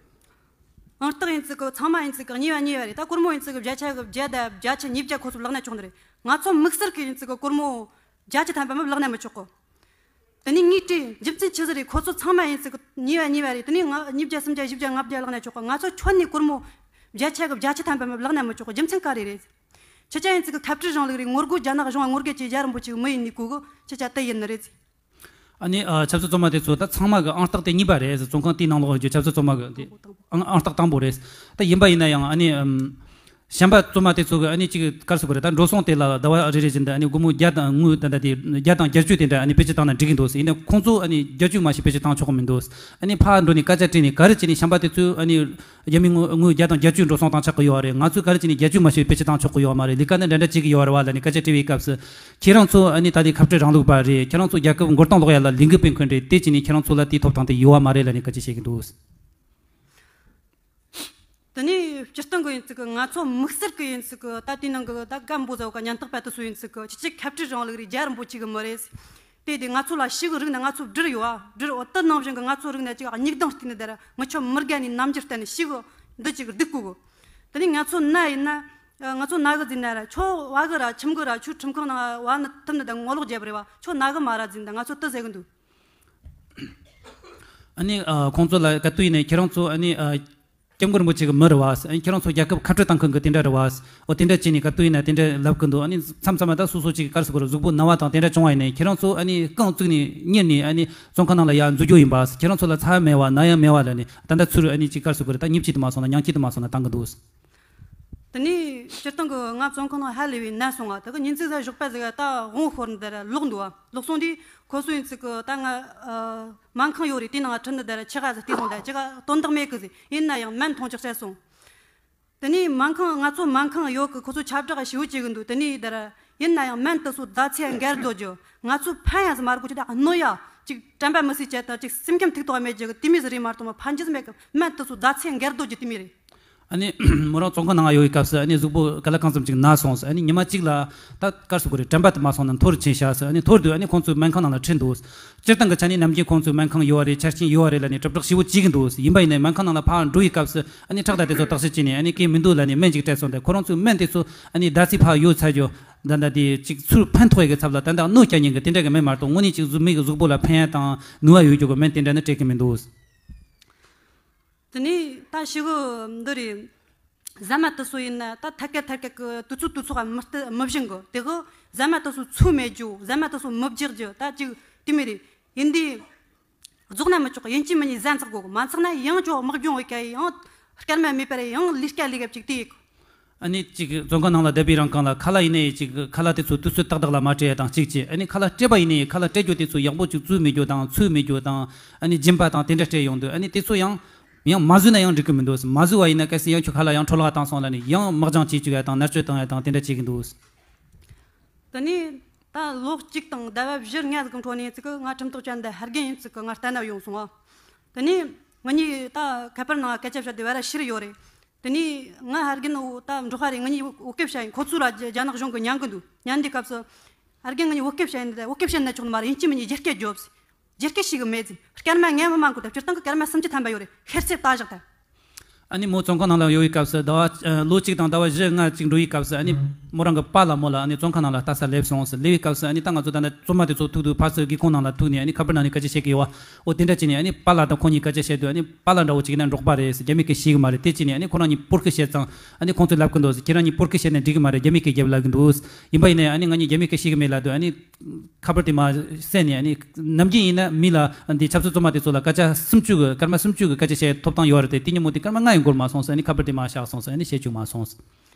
ཨང་རྟགས་ཡིན་ཙི་གི་ཚང་མ་ཡིན་ཙི་གི་གཉིས་པ་གཉིས་པ་རེད། ད་སྒོར་མོ་ཡིན་ཙི་གི་བརྒྱ་ཆ་གི་བརྒྱ་དང་བརྒྱད་ཅུ་ཉིས་བརྒྱ་ཁོ་ཚོ་བརླག་ན་ཆོག་ནི་རེད། ང་ཚོ་དམིགས་བསལ་གི་ཡིན་ཙི་གི་སྒོར་མོ་བརྒྱད་ཅུ་ཐམ་པ་མི་བརླག་ན་མི་ཆོག་གོ། དེ་ནས་ངས་དྲིས། རྒྱུ་མཚན་ཆི་ཟིག་རེད། ཁོ་ཚོ་ཚང་མ་ཡིན་ཙི་གི་གཉིས་པ་གཉིས་པ་རེད། དེ་ནས་ང་ཉིས་བརྒྱ་སུམ་བརྒྱ་བཞི་བརྒྱ་ལྔ་བརྒྱ་བརླག་ན་ཆོག་གི། ང་ཚོ་ཁྱོན་ནས་སྒོར་མོ་བརྒྱ་ཆ་གི་བརྒྱད་ཅུ་ཐམ་པ་མི་བརླག་ན་མི་ཆོག་གི། རྒྱུ་མཚན་ག་རེ་རེད། ཁྱེད་ཅག་ཡིན་ཙི་གི་ཁ་བྲལ་རིང་ལུགས་རེད། ངོ་རྒོལ་རྒྱ་ནག་གཞུང་ང་ངོ་རྒོལ་བྱེད་རྒྱ་རིང་པོ་ཅིག་མི་ཡིན་ནི་གོ་གི། ཁྱེད་ཅག་དེ་ཡིན་ནི་རེད། ཨ་ནི་ཨ་ཆབ་སྲིད་བཙོན་མ་དེ་ཚོ་ད་ཚང་མ་གི་ཨང་རྟགས་དེ་གཉིས་པ་རེད། བཙོན་ཁང་དེའི་ནང་ལོགས་ཡོད་རྒྱུ་ཆབ་སྲིད་བཙོན་མ་གི་དེ་ཨང་ཨང་རྟགས་དང་པོ་རེད། ད་ཡིན་པ་ཡིན་ན་ཡང་ཨ་ནི་ཨམ་གཞན་པ་བཙོན་མ་དེ་ཚོ་གི་ཨ་ནི་ཅིག་ག་རེ་ཟེར་དགོས་རེད། ད་འགྲོ་སོང་དེ་ལ་ཟླ་བ་རེ་རེ་བཞིན་དུ་ཨ་ནི་སྒོར་མོ་བརྒྱ་དང་དངུལ་ད་ལྟ་དེ་བརྒྱ་དང་བརྒྱད་ཅུ་དེ་འདྲ་ཨ་ནི་བེད་སྤྱོད་བཏང་ན་འགྲིག་གི་འདུག་ཡིན་ནའི་ཁོང་ཚོ་ཨ་ནི་བརྒྱད་ཅུ་མ་ཞིག་བེད་སྤྱོད་བཏང་ཆོག་གི་མི་འདུག་ཨ་ནི་ཕར་འགྲོ་ནས་སྐད་ཆ་དྲིས་ནས་ག་རེ་བྱས་ནས་གཞན་པ་དེ་ཚོས་ཨ་ནི་རྒྱ་མིའི་དངུལ་དངུལ་བརྒྱ་དང་བརྒྱད་ཅུ་འགྲོ་སོང་བཏང་ཆོག་གི་ཡོད་རེད། ང་ཚོས་ག་རེ་བྱས་ནས་བརྒྱད་ཅུ་མ་ཞིག་བེད་སྤྱོད་བཏང་ཆོག་གི་ཡོད་མ་རེད། ལས་ཀ་འདི་འདྲ་འདྲ་བྱེད་ཀྱི་ཡོད་རེད་བ་ལབ་ནས་སྐད་ཆ་དྲིས་པའི་སྐབས་སུ། ཁྱེད་རང་ཚོ་ཨ་ནི་ད་ལྟའི་ཁ་བྲལ་རིང་ལུགས་པ་རེད། ཁྱེད་རང་ཚོ་རྒྱལ་ཁབ་མགོ་རྟིང་སློག་ཡ་ལ་ལས་འགུལ་སྤེལ་མཁན་རེད། དེ་བྱས་ནས་ཁྱེད་རང་ཚོ་ལ་དེའི་ཐོབ་ཐང་དེ་ཡོད་བ་མ་རེད་ལབ་ནས་སྐད་ཆ་བཤད་ཀྱི་འདུག་དེ་ནས་སྤྱིར་བཏང་གི་ཡིན་ཙི་གི་ང་ཚོ་དམིགས་བསལ་གི་ཡིན་ཙི་གི་ད་དེའི་ནང་གི་ད་སྒམ་པོ་ཟེར་བ་ག་ཉམ་ཐག་པ་དེ་ཚོ་ཡིན་ཙི་གི་ཁྱེད་ཅག་ཁ་བྲལ་རིང་ལུགས་རེད། རྒྱ་རིང་པོ་ཅིག་གི་མི་རེད། དེ་དེ་ང་ཚོ་ལ་ཞེ་གི་རིག་ན་ང་ཚོ་སྦྲུལ་ཡོད་ཨ། སྦྲུལ་འོ་དེ་ནང་བཞིན་གི་ང་ཚོ་རིག་ན་ཅིག་སྙིགས་དང་བལྟས་ནས་བསྡད་ར། ངི་ཆོ་མི་དགའ་ནས་རྣམ་འགྱུར་བསྟན་ནས་ཞེ་གི་འདི་ཅིག་སྡུག་གོ་གི། དེ་ནས་ང་ཚོ་ན་ཡིན་ན་ང་ཚོ་ན་གི་ཟིན་ན་ར་ཁྱོ་བ་གི་ར་ཁྱིམ་གི་ར་ཁྱོ་ཁྲིམས་ཁང་ནང་བ་ནི་ཐིམ་ནི་ད་ངོ་ལོག་རྒྱབ་རེད་བ། ཁྱོ་ན་གི་མ་ར་ཟིན་ད་ང་ཚོ་དེ་ཟེར་གི་འདུག་ཨ་ནི་ཨ་ཁོང་ཚོ་ལ་ག་དུས་ཡིན་ནའི་ཁྱེད་རང་ཚོ་ཨ་ནི་ཨ་སྐྱབས་མགོན་རིན་པོ་ཆེ་གི་མི་རེད་བ། ཨ་ནི་ཁྱེད་རང་ཚོ་རྒྱལ་ཁབ་ཁ་བྲལ་བཏང་མཁན་གི་དེ་འདྲ་རེད་བ། འོ་དེ་འདྲ་བྱས་ནས་ག་དུས་ཡིན་ན་དེ་འདྲ་ལབ་གི་འདུག་ཨ་ནི་མཚམས་མཚམས་མ་ད་སོ་སོ་ཅིག་གི་ག་རེ་ཟེར་དགོས་རེད། གཟུགས་པོ་ན་བ་དང་དེ་འདྲ་བྱུང་བ་ཡིན་ནའི་ཁྱེད་རང་ཚོ་ཨ་ནི་རྐང་བཙུགས་ནས་གཉེར་ནས་ཨ་ནི་བཙོན་ཁང་ནང་ལ་ཡར་འཛུལ་རྒྱུ་ཡིན་པ། ཁྱེད་རང་ཚོ་ལ་ཚ་ཡང་མེད་བ་ན་ཡང་མེད་བ་ལབ་ནས་ད་ལྟ་ཚུར་ཨ་ནི་ཅིག་ག་རེ་ཟེར་དགོས་རེད། ད་མཉེས་ཆས་དེ་མ་སོང་ན་མྱང་ཆས་དེ་མ་སོང་ན་བཏང་གི་འདུག་དེ་ནས་སྤྱིར་བཏང་གི་ང་བཙོན་ཁང་ནང་ཧ་ལས་པའི་ན་སོང་ང་། དེ་གི་ཉིན་ཅིག་ཟ་ཞོགས་པ་ཟིག་ད་དབང་ཤོར་ནི་དེ་ར་ལོག་འདུག་ཨ། ལོག་སོང་དུས་ཁོ་ཚོ་ཡིན་ཙི་གི་ད་ང་ཨ་སྨན་ཁང་ཡོད་རེད། དེའི་ནང་ཁྲིད་ནི་དེ་ར་ཆི་ག་ཟིག་བལྟས་སོང་། ད་ཅི་ག་དོན་དག་མེད་གི་ཟིག་ཡིན་ན་ཡང་སྨན་འཐུང་ཅིག་བཤད་སོང་། དེ་ནས་སྨན་ཁང་ང་ཚོ་སྨན་ཁང་ཡོད་གི། ཁོ་ཚོ་ཁྱབ་བསྒྲགས་ཞེ་པོ་བྱེད་གི་འདུག་དེ་ནས་དེ་ར་ཡིན་ན་ཡང་སྨན་དེ་ཚོ་ཟླ་ཚེས་འགལ་འགྲོ་རྒྱུ། ང་ཚོ་ཕན་ཡ་ཟིག་མ་རེད་གོ། ཅི་ད་གནོད་ཡ་ཅིག་དྲན་པ་མི་སྲིད་བྱེད་དང་ཅིག་སེམས་ཁམས་ཐུག་ཐོག་མེད་རྒྱུ་གི་དེ་མོ་ཟིག་རེད་མ་གཏོགས་མ་ཕན་རྒྱུ་ཟིག་མེད་གི། སྨན་དེ་ཚོ་ཟླ་ཚེས་འགལ་འགྲོ་རྒྱུ་དེ་མོ་རེད། ཨ་ནི་མོ་རང་བཙོན་ཁང་ནང་ཡོད་པའི་སྐབས་སུ་ཨ་ནི་གཟུགས་པོ་ག་ལ་གང་འཚམ་ཅིག་ན་སོང་ཟེར། ཨ་ནི་ཉི་མ་གཅིག་ལ་ད་ག་རེ་ཟེར་དགོས་རེད། དྲན་པ་དེ་མ་སོང་ན་འཐོར་ཕྱིན་ཤག་ཟེར། ཨ་ནི་འཐོར་དུས་ཨ་ནི་ཁོང་ཚོས་སྨན་ཁང་ནང་ལ་ཁྲིད་འདུག་སྤྱིར་བཏང་གི་ཆ་ནས་ནམ་རྒྱུན་ཁོང་ཚོས་སྨན་ཁང་ཡོད་རེད། ཆ་རྐྱེན་ཡོད་རེད་ལབ་ནས་དྲིལ་བསྒྲགས་ཞེ་པོ་བྱེད་ཀྱི་འདུག་ཡིན་པ་ཡིན་ནའི་སྨན་ཁང་ནང་ལ་ཕར་འགྲོ་བའི་སྐབས་སུ་ཨ་ནི་ཁྲག་དང་དེ་ཚོ་བརྟག་དཔྱད་བྱས་ནས་ཨ་ནི་གང་ཡང་མི་འདུག་ལབ་ནས་སྨན་ཅིག་སྤྲད་སོང་། དེ་ཁོ་རང་ཚོའི་སྨན་དེ་ཚོ་ཨ་ནི་ཟླ་ཚེས་ཕར་ཡོལ་ཚར་རྒྱུ། ད་ལྟ་དེ་ཅིག་ཚུར་ཕན་ཐོགས་ཡས་ཀྱི་ཚབ་ལ་ད་ལྟ་གནོད་སྐྱེལ་མཁན་གྱི་དེ་འདྲ་གི་མི་མ་གཏོགས་དངོས་གནས་ཅིག་གཟུགས་མི་གི་གཟུགས་པོ་ལ་ཕན་ཡ་དང་ནུས་པ་ཡོད་རྒྱུ་གི་སྨན་དེ་འདྲ་ནི་སྤྲད་ཀྱི་མི་འདུག་དེ་ནས་ད་ཞེ་གི་འདི་རེད། ཟ་མ་དེ་ཚོ་ཡིན་ན་ད་ཐད་ཀར་ཐད་ཀར་གི་དུས་ཚོད་དུས་ཚོད་མི་སྟེ་མི་བཞིན་གི། དེ་གི་ཟ་མ་དེ་ཚོ་ཚོད་མེད་རྒྱུ། ཟ་མ་དེ་ཚོ་མི་རྒྱག་རྒྱུ། ད་ཅིག་དེ་མོ་རེད། ཡིན་དུས་རྫོགས་ན་མི་ཆོག་ཡིན་གཅིག་མིན་གཉིས་ཟ་འཚག་དགོས་གི། མ་འཚག་ན་ཡང་ཅོག་དམག་སྦྱོང་བྱེད་ཀ་ཡང་སྐར་མ་མེད་པར་ཡང་ལས་ཀ་ལས་ག་ཅིག་དེ་ཡིན་གི། ཨ་ནི་ཅིག་བཙོན་ཁང་ནང་ལ་བསྡད་པའི་རིང་གང་ལ་ཁ་ལག་ཡིན་ནའི་ཅིག་ཁ་ལག་དེ་ཚོ་དུས་ཚོད་ཏག་ཏག་ལ་མ་སྤྲད་ཡ་དང་གཅིག་བྱས། ཨ་ནི་ཁ་ལག་སྤྲད་པ་ཡིན་ནའི་ཁ་ལག་སྤྲད་རྒྱུ་དེ་ཚོ་ཡག་པོ་ཅིག་བཙོས་མེད་རྒྱུ་དང་ཚོས་མེད་རྒྱུ་དང་། ཨ་ནི་སྦྱིན་པ་དང་དེ་འདྲ་སྤྲད་ཡོང་དུས་ཨ་ནི་དེ་ཚོ་ཡང་ཡང་མ་བཟོས་ན་ཡང་འགྲིག་གི་མི་འདུག་མ་བཟོས་པ་ཡིན་ན་གལ་སྲིད་ཡང་ཁྱོད་ཁ་ལག་ཡང་འཕྲོ་བརླག་བཏང་སོང་ལབ་ནས་ཡང་དམག་སྦྱང་བྱེད་བཅུག་ཡ་དང་མནར་གཅོད་བཏང་ཡ་དང་དེ་འདྲ་བྱེད་ཀྱི་འདུག་དེ་ནས་ད་ལོ་གཅིག་དང་ཟླ་བ་བཞི་ལྔ་ཟིག་གི་འཕྲོ་ནས་ཅིག་ང་ཁྲིམས་ཐག་བཅད་འདི་ཧར་རྒན་ཡིན་ཅིག་ང་ལྟ་ན་ཡོང་སོང་ཨ། དེ་ནས་ང་གཉིས་ད་ཁ་པར་ནང་སྐད་ཆ་བཤད་དུས་བར་ཤིར་ཡོད་རེད། དེ་ནས་ང་ཧར་རྒན་འོ་ད་འབྲོག་པ་རེད། ང་གཉིས་བོད་སྐད་བཤད་ཡིན། ཁོ་ཚོ་ར་རྒྱ་རྒྱ་ནག་གཞུང་གི་ཉན་གི་འདུག་ཉན་དུས་སྐབས་སུ་ཧར་རྒན་ང་གཉིས་བོད་སྐད་བཤད་ཡིན། བོད་སྐད་བཤད་ན་ཆོག་ནི་མ་རེད། ཡིན་གཅིག་མིན་གཉིས་རྒྱ་སྐད་རྒྱོབས། རྒྱ་སྐད་ཤེས་གི་མེད་ཟིན། སྐར་མ་ངན་པ་མང་གོ། ད་སྤྱིར་བཏང་གི་སྐར་མ་སུམ་ཅུ་ཐམ་པ་ཡོད་རེད། ཧེར་ཚེ་ལྟ་བཞག་ད། ཨ་ནི་མོ་བཙོན་ཁང་ནང་ལ་ཡོད་པའི་སྐབས་སུ་ཟླ་བ་ཨ་ལོ་གཅིག་དང་ཟླ་བ་བཞི་ལྔ་ཅིག་འགྲོ་བའི་སྐབས་སུ་ཨ་ནི་མོ་རང་གི་པཱ་ལགས་མོ་ལ་ཨ་ནི་བཙོན་ཁང་ནང་ལ་ལྟ་ས་སླེབས་སོང་ཟེར། སླེབས་པའི་སྐབས་སུ་ཨ་ནི་ད་ང་ཚོ་ད་ནི་བཙོན་མ་དེ་ཚོ་ཐུག་དུས་ཕར་ཚུར་སྒེའུ་ཁུང་ནང་ལ་ཐུག་ནས་ཨ་ནི་ཁ་པར་ནང་ནས་སྐད་ཆ་བཤད་ཀྱི་ཡོད་པ། འོ་དེ་འདྲ་བྱས་ནས་ཨ་ནི་པཱ་ལགས་དང་ཁོང་གཉིས་སྐད་ཆ་བཤད་དུས་ཨ་ནི་པཱ་ལགས་འདྲ་བོ་ཅིག་ཡིན་ན་འབྲོག་པ་རེད་ཟེར། རྒྱ་མི་སྐད་ཤེས་གི་མ་རེད། དེ་བྱས་ནས་ཨ་ནི་ཁོ་རང་གཉིས་བོད་སྐད་བཤད་ཙང་ཨ་ནི་ཁོང་ཚོས་ལབ་གི་འདུག་ཟེར། ཁྱེད་རང་གཉིས་བོད་སྐད་བཤད་ན་འགྲིག་གི་མ་རེད། རྒྱ་མི་སྐད་རྒྱབ་ལབ་གི་འདུག་ཡིན་པ་ཡིན་ནའི་ཨ་ནི་ང་གཉིས་རྒྱ་མི་སྐད་ཤེས་གི་མེད་ལབ་དུས་ཨ་ནི། ཁ་པར་དེ་མར་བསད་ནས་ཨ་ནི་ནམ་རྒྱུན་ཡིན་ན་མི་ལ་འདི་ཆབ་སྲིད་བཙོན་མ་དེ་ཚོ་ལ་སྐར་ཆ་སུམ་ཅུ་གི་སྐར་མ་སུམ་ཅུ་གི་སྐད་ཆ་བཤད་ཐོབ་ཐང་ཡོད་རེད་དེ། དེ་ཉིན་མོ་དེ་སྐར་མ་ལྔ་ཡང་འགོར་མ་སོང་ཟེར། ཨ་ནི་ཁ་པར་དེ་མར་བཞག་སོང་ཟེར། ཨ་ནི་བཤད་བཅུག་མ་སོང་ཟེར།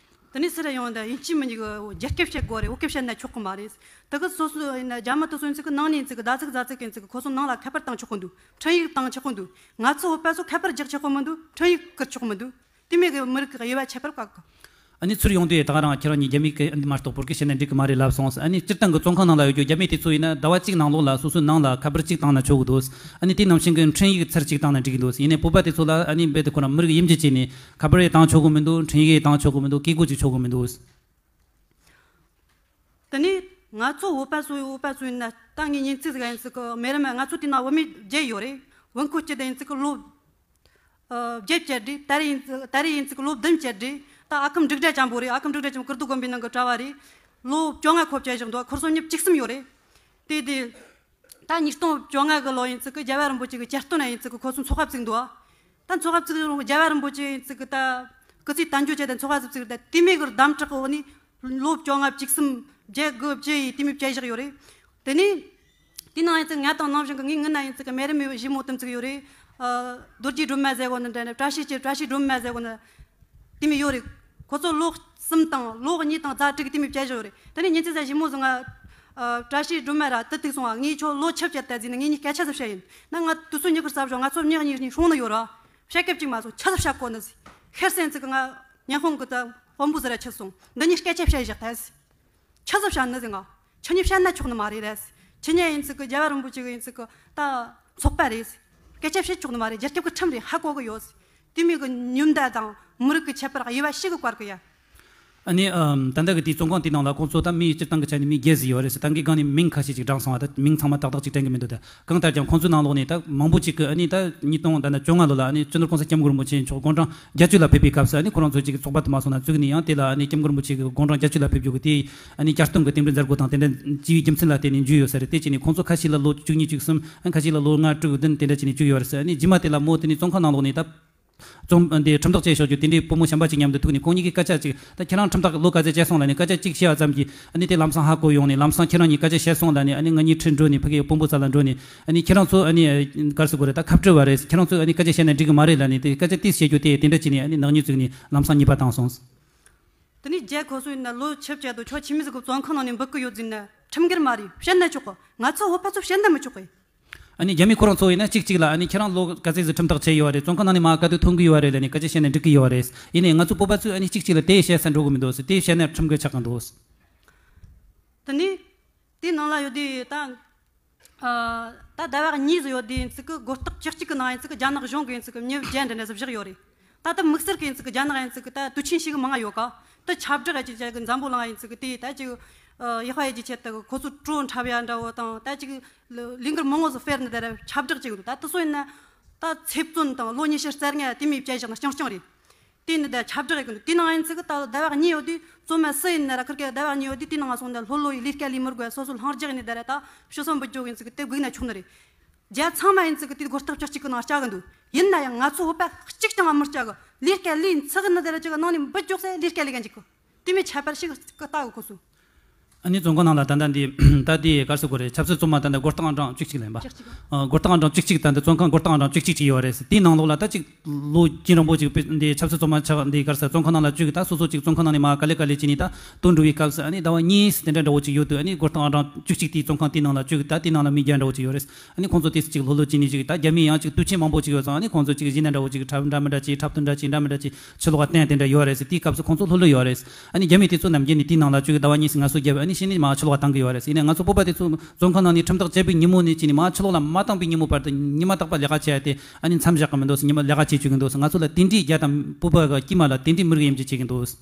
དེ་ནས་སུ་ར་ཡོང་ད་ཡིན་གཅིག་མིན་གཅིག་རྒྱ་སྐད་བཤད་དགོས་རེད། བོད་སྐད་བཤད་ན་ཆོག་གི་མ་རེད། དེ་གི་སོ་སོ་ཡིན་ན་རྒྱ་མི་དེ་ཚོ་ཡིན་ཚིག་གི་ནང་ནས་ཡིན་ཚིག་གི་ཟླ་ཚིགས་ཟླ་ཚིགས་ཡིན་ཚིག་གི་ཁོ་ཚོ་ནང་ལ་ཁ་པར་བཏང་ཆོག་གི་འདུག་འཕྲིན་ཡིག་བཏང་ཆོག་གི་འདུག་ང་ཚོ་བོད་པ་ཚོ་ཁ་པར་རྒྱག་ཆོག་གི་མི་འདུག་འཕྲིན་ཡིག་བསྐུར་ཆོག་གི་མི་འདུག་དེ་མོ་གི་མི་རིགས་ཀྱི་དབྱེ་བ་ཁྱད་པར་བཀག་གི། ཨ་ནི་ཚུར་ཡོང་དུས་ད་ག་རང་ཁྱེད་རང་གཉིས་རྒྱ་མི་གི་མ་གཏོགས་བོད་སྐད་བཤད་ན་འགྲིག་གི་མ་རེད་ལབ་སོང་། ཨ་ནི་སྤྱིར་བཏང་གི་བཙོན་ཁང་ནང་ལ་ཡོད་རྒྱུ་རྒྱ་མི་དེ་ཚོ་ཡིན་ན་ཟླ་བ་གཅིག་ནང་ལོགས་ལ་སོ་སོའི་ནང་ལ་ཁ་པར་གཅིག་བཏང་ན་ཆོག་གི་འདུག་ཨ་ནི་དེ་ནང་བཞིན་གི་འཕྲིན་ཡིག་ཚར་གཅིག་བཏང་ན་འགྲིག་གི་འདུག་ཡིན་ནའི་བོད་པ་དེ་ཚོ་ལ་ཨ་ནི་རྦད་དེ་ཁོ་རང་མི་རིགས་དབྱེ་འབྱེད་བྱས་ནས་ཁ་པར་ཡང་བཏང་ཆོག་གི་མི་འདུག་འཕྲིན་ཡིག་ཡང་བཏང་ཆོག་གི་མི་འདུག་སྐད་སྒོ་གཅིག་ཆོག་གི་མི་འདུག་དེ་ནས་ང་ཚོ་བོད་པ་ཚོ་བོད་པ་ཚོ་ཡིན་ན་ད་ངའི་ཉིན་ཚིག་ཟིག་ཡིན་ཚིག་གི་མེ་རི་མ་ང་ཚོ་དེ་ན་བུད་མེད་བརྒྱད་ཡོད་རེད། བུ་འཁོར་སྐྱིད་ད་ཡིན་ཚིག་གི་ལོ་བརྒྱད་བཅད་དྲི། ད་རེས་ཡིན་ད་རེས་ཡིན་ཚིག་ལོ་བདུན་བཅད་དྲི། ད་ཨ་ཁུ་འབྲུག་སྒྲ་ཅན་པོ་རེད། ཨ་ཁུ་འབྲུག་སྒྲ་ཅན་པོ་ཀིརྟི་དགོན་པའི་ནང་གི་གྲྭ་བ་རེད། ལོ་བཅོ་ལྔ་འཁོར་བཅད་བཞག་འདུག་འཁོར་སོ་ཉི་ཤུ་རྩ་གསུམ་ཡོད་རེད། དེ་དེ་ད་ཉིས་སྟོང་བཅོ་ལྔ་གི་ལོ་ཡིན་ཚིག་གི་རྒྱལ་བ་རིན་པོ་ཆེ་གི་གྱ་སྟོན་ན་ཡིན་ཚིག་གི་ཁོ་ཚོ་ཚོགས་པ་བཙུགས་འདུག་ད་ཚོགས་པ་བཙུགས་རུང་རྒྱལ་བ་རིན་པོ་ཆེ་ཡིན་ཚིག་གི་ད་སྐུ་ཚེ་དལ་འབྱོར་བྱས་ཏེ་ཚོགས་པ་བཙུགས་ཏེ་དེ་མོ་གི་དམ་དྲག་གི་འོག་ནས་ལོ་བཅོ་ལྔ་བཅུ་གསུམ་བརྒྱད་དགུ་བཅུ་ཡི་དེ་མོ་བཅད་བཞག་ཡོད་རེད། དེ་ནས། དེ་ནང་ཡིན་ཚིག་ང་དང་ནང་བཞིན་གི་ངའི་ངི་ན་ཡིན་ཚིག་གི་མེ་རི་མི་ཞི་མོ་དེ་ཚིག་ཡོད་རེད། རྡོ་རྗེ་སྒྲོལ་མ་ཟེར་གོ་ནི་འདྲ་ནི་བཀྲ་ཤིས་ཀྱི་བཀྲ་ཤིས་སྒྲོལ་མ་ཟེར་གོ་ནི་དེ་མི་ཡོད་རེད། ཁོ་ཚོ་ལོ་གསུམ་དང་ལོ་གཉིས་དང་ཟླ་དྲུག་དེ་མི་བཅད་བཞག་ཡོད་རེད། དེ་ནས་ཉིན་ཚིག་ཟ་ཞི་མོ་ཟིག་ང་བཀྲ་ཤིས་སྒྲོལ་མ་ར་དེ་ཐུག་སོང་ང་། ངས་ཁྱོད་ལོ་ཆབས་བཅད་ད་ཟིན་ནི་ངས་ནི་སྐད་ཆ་ཟིག་བཤད་ཡིན་ན། ང་དུས་ཚོད་ཉི་ཁར་ཟ་བཞག་ང་ཚོ་ཉག་ཉིག་ཉིག་སྲུང་ནི་ཡོད་ར། བཤད་སྐབས་ཅིག་མ་སོང་ཆ་ཟིག་བཤད་གོ་ནི་ཟིག་ཁེར་སེན་ཚིག་ང་ཉན་ཧོང་གི་ད་དཔོན་པོ་ཟིག་ར་ཆི་སོང་། འདི་ནི་སྐད་ཆ་བཤད་བཞག་ད་ཟིག་ཆི་ཟིག་བཤད་ནི་ཟིག་ང་། ཆི་ནི་བཤད་ན་ཆོག་ནི་མ་རེད་རེད། ཆི་ནི་ཡིན་ཚིག་གི་རྒྱལ་བ་རིན་པོ་ཆེ་གི་ཡིན་ཚིག་གི་ད་ཚོགས་པ་རེད། སྐད་ཆ་བཤད་ཆོག་ནི་མ་རེད། རྒྱལ་ཁབ་གི་ཁྲིམས་རེད། ཧ་གོ་གི་ཡོད། དེ་མིན་གི་ཉུང་མཐའ་དང་མི་རིགས་གི་ཁྱད་པར་དབྱེ་བ་ཞིག་གི་བཀར་གི་ཡ། ཨ་ནི་ཨམ་ད་ལྟ་གི་དེའི་བཙོན་ཁང་དེའི་ནང་ལ་ཁོང་ཚོ་ད་མི་སྤྱིར་བཏང་གི་ཆ་ནས་མི་བརྒྱད་ཟིག་ཡོད་རེད་ཟེར། ད་གི་སྒང་ནས་མིང་ཁ་ཤས་ཅིག་བགྲངས་སོང་བ། ད་མིང་ཚང་མ་ཏག་ཏག་ཅིག་དྲན་གི་མི་འདུག་ད་གང་ལྟར་ཀྱང་ཁོང་ཚོའི་ནང་ལོགས་ནས་ད་མང་པོ་ཅིག་གི་ཨ་ནི་ད་ཉིས་སྟོང་ད་ནི་བཅོ་ལྔ་ལོ་ལ་ཨ་ནི་སྤྱི་ནོར་གོང་ས་སྐྱབས་མགོན་རིན་པོ་ཆེ་མཆོག་དགུང་གྲངས་བརྒྱད་ཅུ་ལ་ཕེབས་པའི་སྐབས་སུ་ཨ་ནི་ཁོ་རང་ཚོ་ཅིག་ཚོགས་པ་དུ་མ་སོང་ན་བཙུགས་ནས་ཡང་དེ་ལ་ཨ་ནི་སྐྱབས་མགོན་རིན་པོ་ཆེ་གི་དགུང་གྲངས་བརྒྱད་ཅུ་ལ་ཕེབས་རྒྱུ་གི་དེ་ཨ་ནི་གྱ་སྟོན་གི་རྟེན་འབྲེལ་མཛད་སྒོ་དང་དེ་འདྲ་བྱས་པའི་རྒྱུ་མཚན་ལ་བརྟེན་ནས་འཇུས་ཡོད་ས་རེད། དེ་བྱས་ནས་ཁོང་ཚོ་ཁ་ཤས་ལ་ལོ་བཅུ་གཉིས་བཅུ་གསུམ། ཨ་ཁ་ཤས་ལ་ལོ་ལྔ་དྲུག་བདུན་དེ་འདྲ་བྱས་ནས་བཅུག་ཡོད་རེད་ཟེར། ཨ་ནི་རྗེས་མ་དེ་ལ་མོ་དེ་ནི་བཙོན་ཁང་ནང་ལོགས་ནས་ད་བཙོན་འདི་ཁྲིམས་ཐག་བཅད་ཤོག་རྒྱུ་དེ་འདྲའི་བུ་མོ་གཞན་པ་ཅིག་མཉམ་དུ་ཐུག་ནས་ཁོང་གཉིས་ཀྱིས་སྐད་ཆ་ཅིག་ད་ཁྱེད་རང་ཁྲིམས་ཐག་ལོ་ག་ཚོད་བཅད་སོང་ལབ་ནས་སྐད་ཆ་གཅིག་བཤད་པ་ཙམ་གྱིས་ཨ་ནི་དེ་ལམ་སང་ཧ་གོ་ཡོང་ནས་ལམ་སང་ཁྱེད་རང་གཉིས་སྐད་ཆ་བཤད་སོང་ལབ་ནས་ཨ་ནི་ང་གཉིས་ཁྲིད་འགྲོ་ནས་ཕ་གིའི་དཔོན་པོ་རྩ་ལ་འགྲོ་ནས་ཨ་ནི་ཁྱེད་རང་ཚོ་ཨ་ནི་ག་རེ་ཟེར་དགོས་རེད། ད་ཁ་བྲལ་བ་རེད། ཁྱེད་རང་ཚོས་ཨ་ནི་སྐད་ཆ་བཤད་ན་འགྲིག་གི་མ་རེད་ལབ་ནས་དེ་སྐད་ཆ་དེ་བཤད་རྒྱུ་དེ་དེ་འདྲ་བྱས་ནས་ཨ་ནི་ནག་ཉེས་བཙུགས་ནས་ལམ་སང་ཉེས་པ་བཏང་སོང་། དེ་ནས་རྒྱལ་ཁོ་སོ་ཡིན་ན་ལོ་ཆབས་ཅིག་ཏུ་ཁྱོད་ཁྱིམ་མི་ཟིག་གི་བཙོན་ཁང་ནང་ནས་འབུད་གི་ཡོད་ཟིན་ན་ཁྲིམས་འགལ་མ་རེད། བཤད་ན་ཆོག་གི། ང་ཚོ་བོད་པ་ཚོ་བཤད་ན་མི་ཆོག་གི། ཨ་ནི་རྒྱ་མི་ཁོ་རང་ཚོ་ཡིན་ན་གཅིག་གཅིག་ལ་ཨ་ནི་ཁྱེད་རང་ལོ་ག་ཚོད་ཟིག་ཁྲིམས་ཐག་བཅད་ཡོད་རེད། བཙོན་ཁང་ནང་ནས་མར་ག་དུས་ཐོན་གི་ཡོད་རེད་ལབ་ནས་སྐད་ཆ་བཤད་ན་འགྲིག་གི་ཡོད་རེད། ཡིན་ནའི་ང་ཚོ་བོད་པ་ཚོས་ཨ་ནི་གཅིག་གཅིག་ལ་དེ་བཤད་ས་འགྲོ་གི་མི་འདུག་ཟེར། དེ་བཤད་ན་ཁྲིམས་འགལ་ཆགས་གི་འདུག་ཟེར། དེ་ནས་དེའི་ནང་ལ་ཡོད་དེ་ད་ཨ་ད་ཟླ་བ་གཉིས་ཟིག་ཡོད་དེ་ཡིན་ཚིག་གི་སྒོ་རྟགས་བཅུ་གཅིག་གི་ནང་ཡིན་ཚིག་གི་རྒྱ་ནག་གཞུང་གི་ཡིན་ཚིག་གི་མི་བརྒྱད་འདྲ་འདྲ་ཟིག་བཞག་ཡོད་རེད། ད་ལྟ་དམིགས་བསལ་གི་ཡིན་ཚིག་གི་རྒྱ་ནག་ཡིན་ཚིག་གི་ད་དུས་ཆེན་ཞིག་མང་ང་ཡོད་ག། ད་ཁྱབ་བསྒྲགས་ཡ་ཅིག་བྱ་གི་འཛམ་བུ་གླིང་ཡིན་ཚིག་གི་དེ་ད་ཅིག་ཡག་པ་ཡ་ཅིག་ཆེད་དུ་ཁོ་ཚོ་བྲོ་འཁྲབ་ཡ་འདྲ་བོ་དང་ད་ཅིག་ལས་འགུལ་མང་བོ་ཟིག་སྤེལ་ནི་དེ་ར་ཁྱབ་བསྒྲགས་ཅིག་འདུག་ད་དེ་ཚོ་ཡིན་ན་ད་ཚེ་བཙོན་དང་ལོ་ཉི་ཤུ་རྩ་ལྔ་དེ་མོ་བཅད་བཞག་ན་རྐྱང་རྐྱང་རེད། དེ་ནི་ད་ཁྱབ་བསྒྲགས་ཡེད་གི་འདུག་དེ་ནང་ཡིན་ཚིག་གི་ད་ཟླ་བ་གཉིས་ཡོད་དུས་བཙོན་མ་སུ་ཡིན་ན་ར་ཁིར་ཀའི་ཟླ་བ་གཉིས་ཡོད་དུས་དེ་ནང་སོང་ད་ལྷོད་ལྷོད་ཡི་ལས་ཀ་ལས་མི་དགོས། སོ་སོ་ལྷིང་འཇགས་ནི་ད་ར་ད་ཕྱི་སོ་འབུད་རྒྱུ་ཡིན་ཚིག་གི་དེ་སྒུག་ན་ཆོག་ནི་རེད། རྒྱ་ཚང་མ་ཡིན་ཚིག་གི་དེ་སྒོ་རྟགས་བཅུ་གཅིག་གི་ནང་བཅུག་གི་འདུག་ཡིན་ན་ཡང་ང་ཚོ་བོད་པ་གཅིག་ཀྱང་མི་བཅུག་གི། ལས་ཀ་ལས་ཚིག་ནི་དེ་ར་ཅིག་ནང་ནས་འབུད་རྒྱུག་སའི་ལས་ཀ་ལས་ག་འཇུག་གི། དེ་མོ་ཁྱད་པར་ཞིག་ལྟ་གི་ཁོ་སུ། ཨ་ནི་བཙོན་ཁང་ནང་ལ་ད་ལྟ་འདི་ད་ལྟའི་ག་རེ་ཟེར་དགོས་རེད། ཆབ་སྲིད་བཙོན་མ་ད་ལྟ་སྒོ་རྟགས་ཨང་གྲངས་བཅུ་གཅིག་ལ་ཡིན་པ། ཨ་སྒོ་རྟགས་ཨང་གྲངས་བཅུ་གཅིག་ད་ལྟ་བཙོན་ཁང་སྒོ་རྟགས་ཨང་གྲངས་བཅུ་གཅིག་ཅིག་ཡོད་རེད། དེའི་ནང་ལོགས་ལ་ད་ཅིག་ལོ་རྒྱུན་རིང་པོ་ཅིག་འདི་ཆབ་སྲིད་བཙོན་མ་ཆགས་འདི་ག་རེ་ཟེར་བཙོན་ཁང་ནང་ལ་བཅུག་གི། ད་སོ་སོ་ཅིག་བཙོན་ཁང་ནང་ནས་མར་ག་ལེ་ག་ལེ་བྱས་ནས་ད་བཏོན་འགྲོ་བའི་སྐབས་སུ་ཨ་ནི་ཟླ་བ་གཉིས་དེ་འདྲ་འདྲ་བོ་ཅིག་ཡོད་དུས་ཨ་ནི་སྒོ་རྟགས་ཨང་གྲངས་བཅུ་གཅིག་དེའི་བཙོན་ཁང་དེའི་ནང་ལ་བཅུག་གི། ད་དེའི་ནང་ལ་མི་བརྒྱ་འདྲ་བོ་ཅིག་ཡོད་རེད། ཨ་ནི་ཁོང་ཚོ་དེ་ཅིག་ལྷོད་ལྷོད་བྱས་ནས་ཅིག་ད་རྒྱ་མི་ཡང་ཅིག་དུས་ཆེན་མང་པོ་ཅིག་ཡོད་ཙང་ཨ་ནི་ཁོང་ཚོ་ཅིག་གཞས་སྣ་འདྲ་བོ་ཅིག་འཁྲབ་འདྲ་མི་འདྲ་ཅིག་འཁྲབ་སྟོན་འདྲ་ཅིག་འདྲ་མི་འདྲ་ཅིག་ཕྱི་ལོགས་ལ་བསྟན་དེ་འདྲ་ཡོད་རེད། ཨ་ནི་རྒྱ་མི་དེ་ཚོ་ནམ་རྒྱུན་ནས་དེའི་ནང་ལ་བཅུག་གི་ཟླ་བ་གཉིས་སུ་ངལ་གསོ་བརྒྱབ། ཨ་ནི་ཕྱི་ནས་མར་ཕྱི་ལོགས་ལ་བཏང་གི་ཡོད་རེད། ཡིན་ནའི་ང་ཚོ་བོད་པ་དེ་ཚོ་བཙོན་ཁང་ནང་ནས་ཁྲིམས་ཐག་བཅད་པའི་ཉིན་མོ་ནས་བྱས་ནས་མར་ཕྱི་ལོགས་ལ་མ་བཏང་པའི་ཉིན་མོ་བར་དུ་ཉི་མ་རྟག་པར་ལས་ཀ་བྱས་ཏེ་ཨ་ནི་མཚམས་བཞག་གི་མི་འདུག་ཟེར། ཉི་མ་ལས་ཀ་བྱེད་བཅུག་གི་འདུག་ཟེར། ང་ཚོ་ལ་དེ་འདྲའི་རྒྱ་དང་བོད་པ་གི་དཀྱིལ་མ་ལ་དེ་འདྲའི་མི་རིགས་དབྱེ་འབྱེད་བྱེད་ཀྱི་འདུག་ཟེར།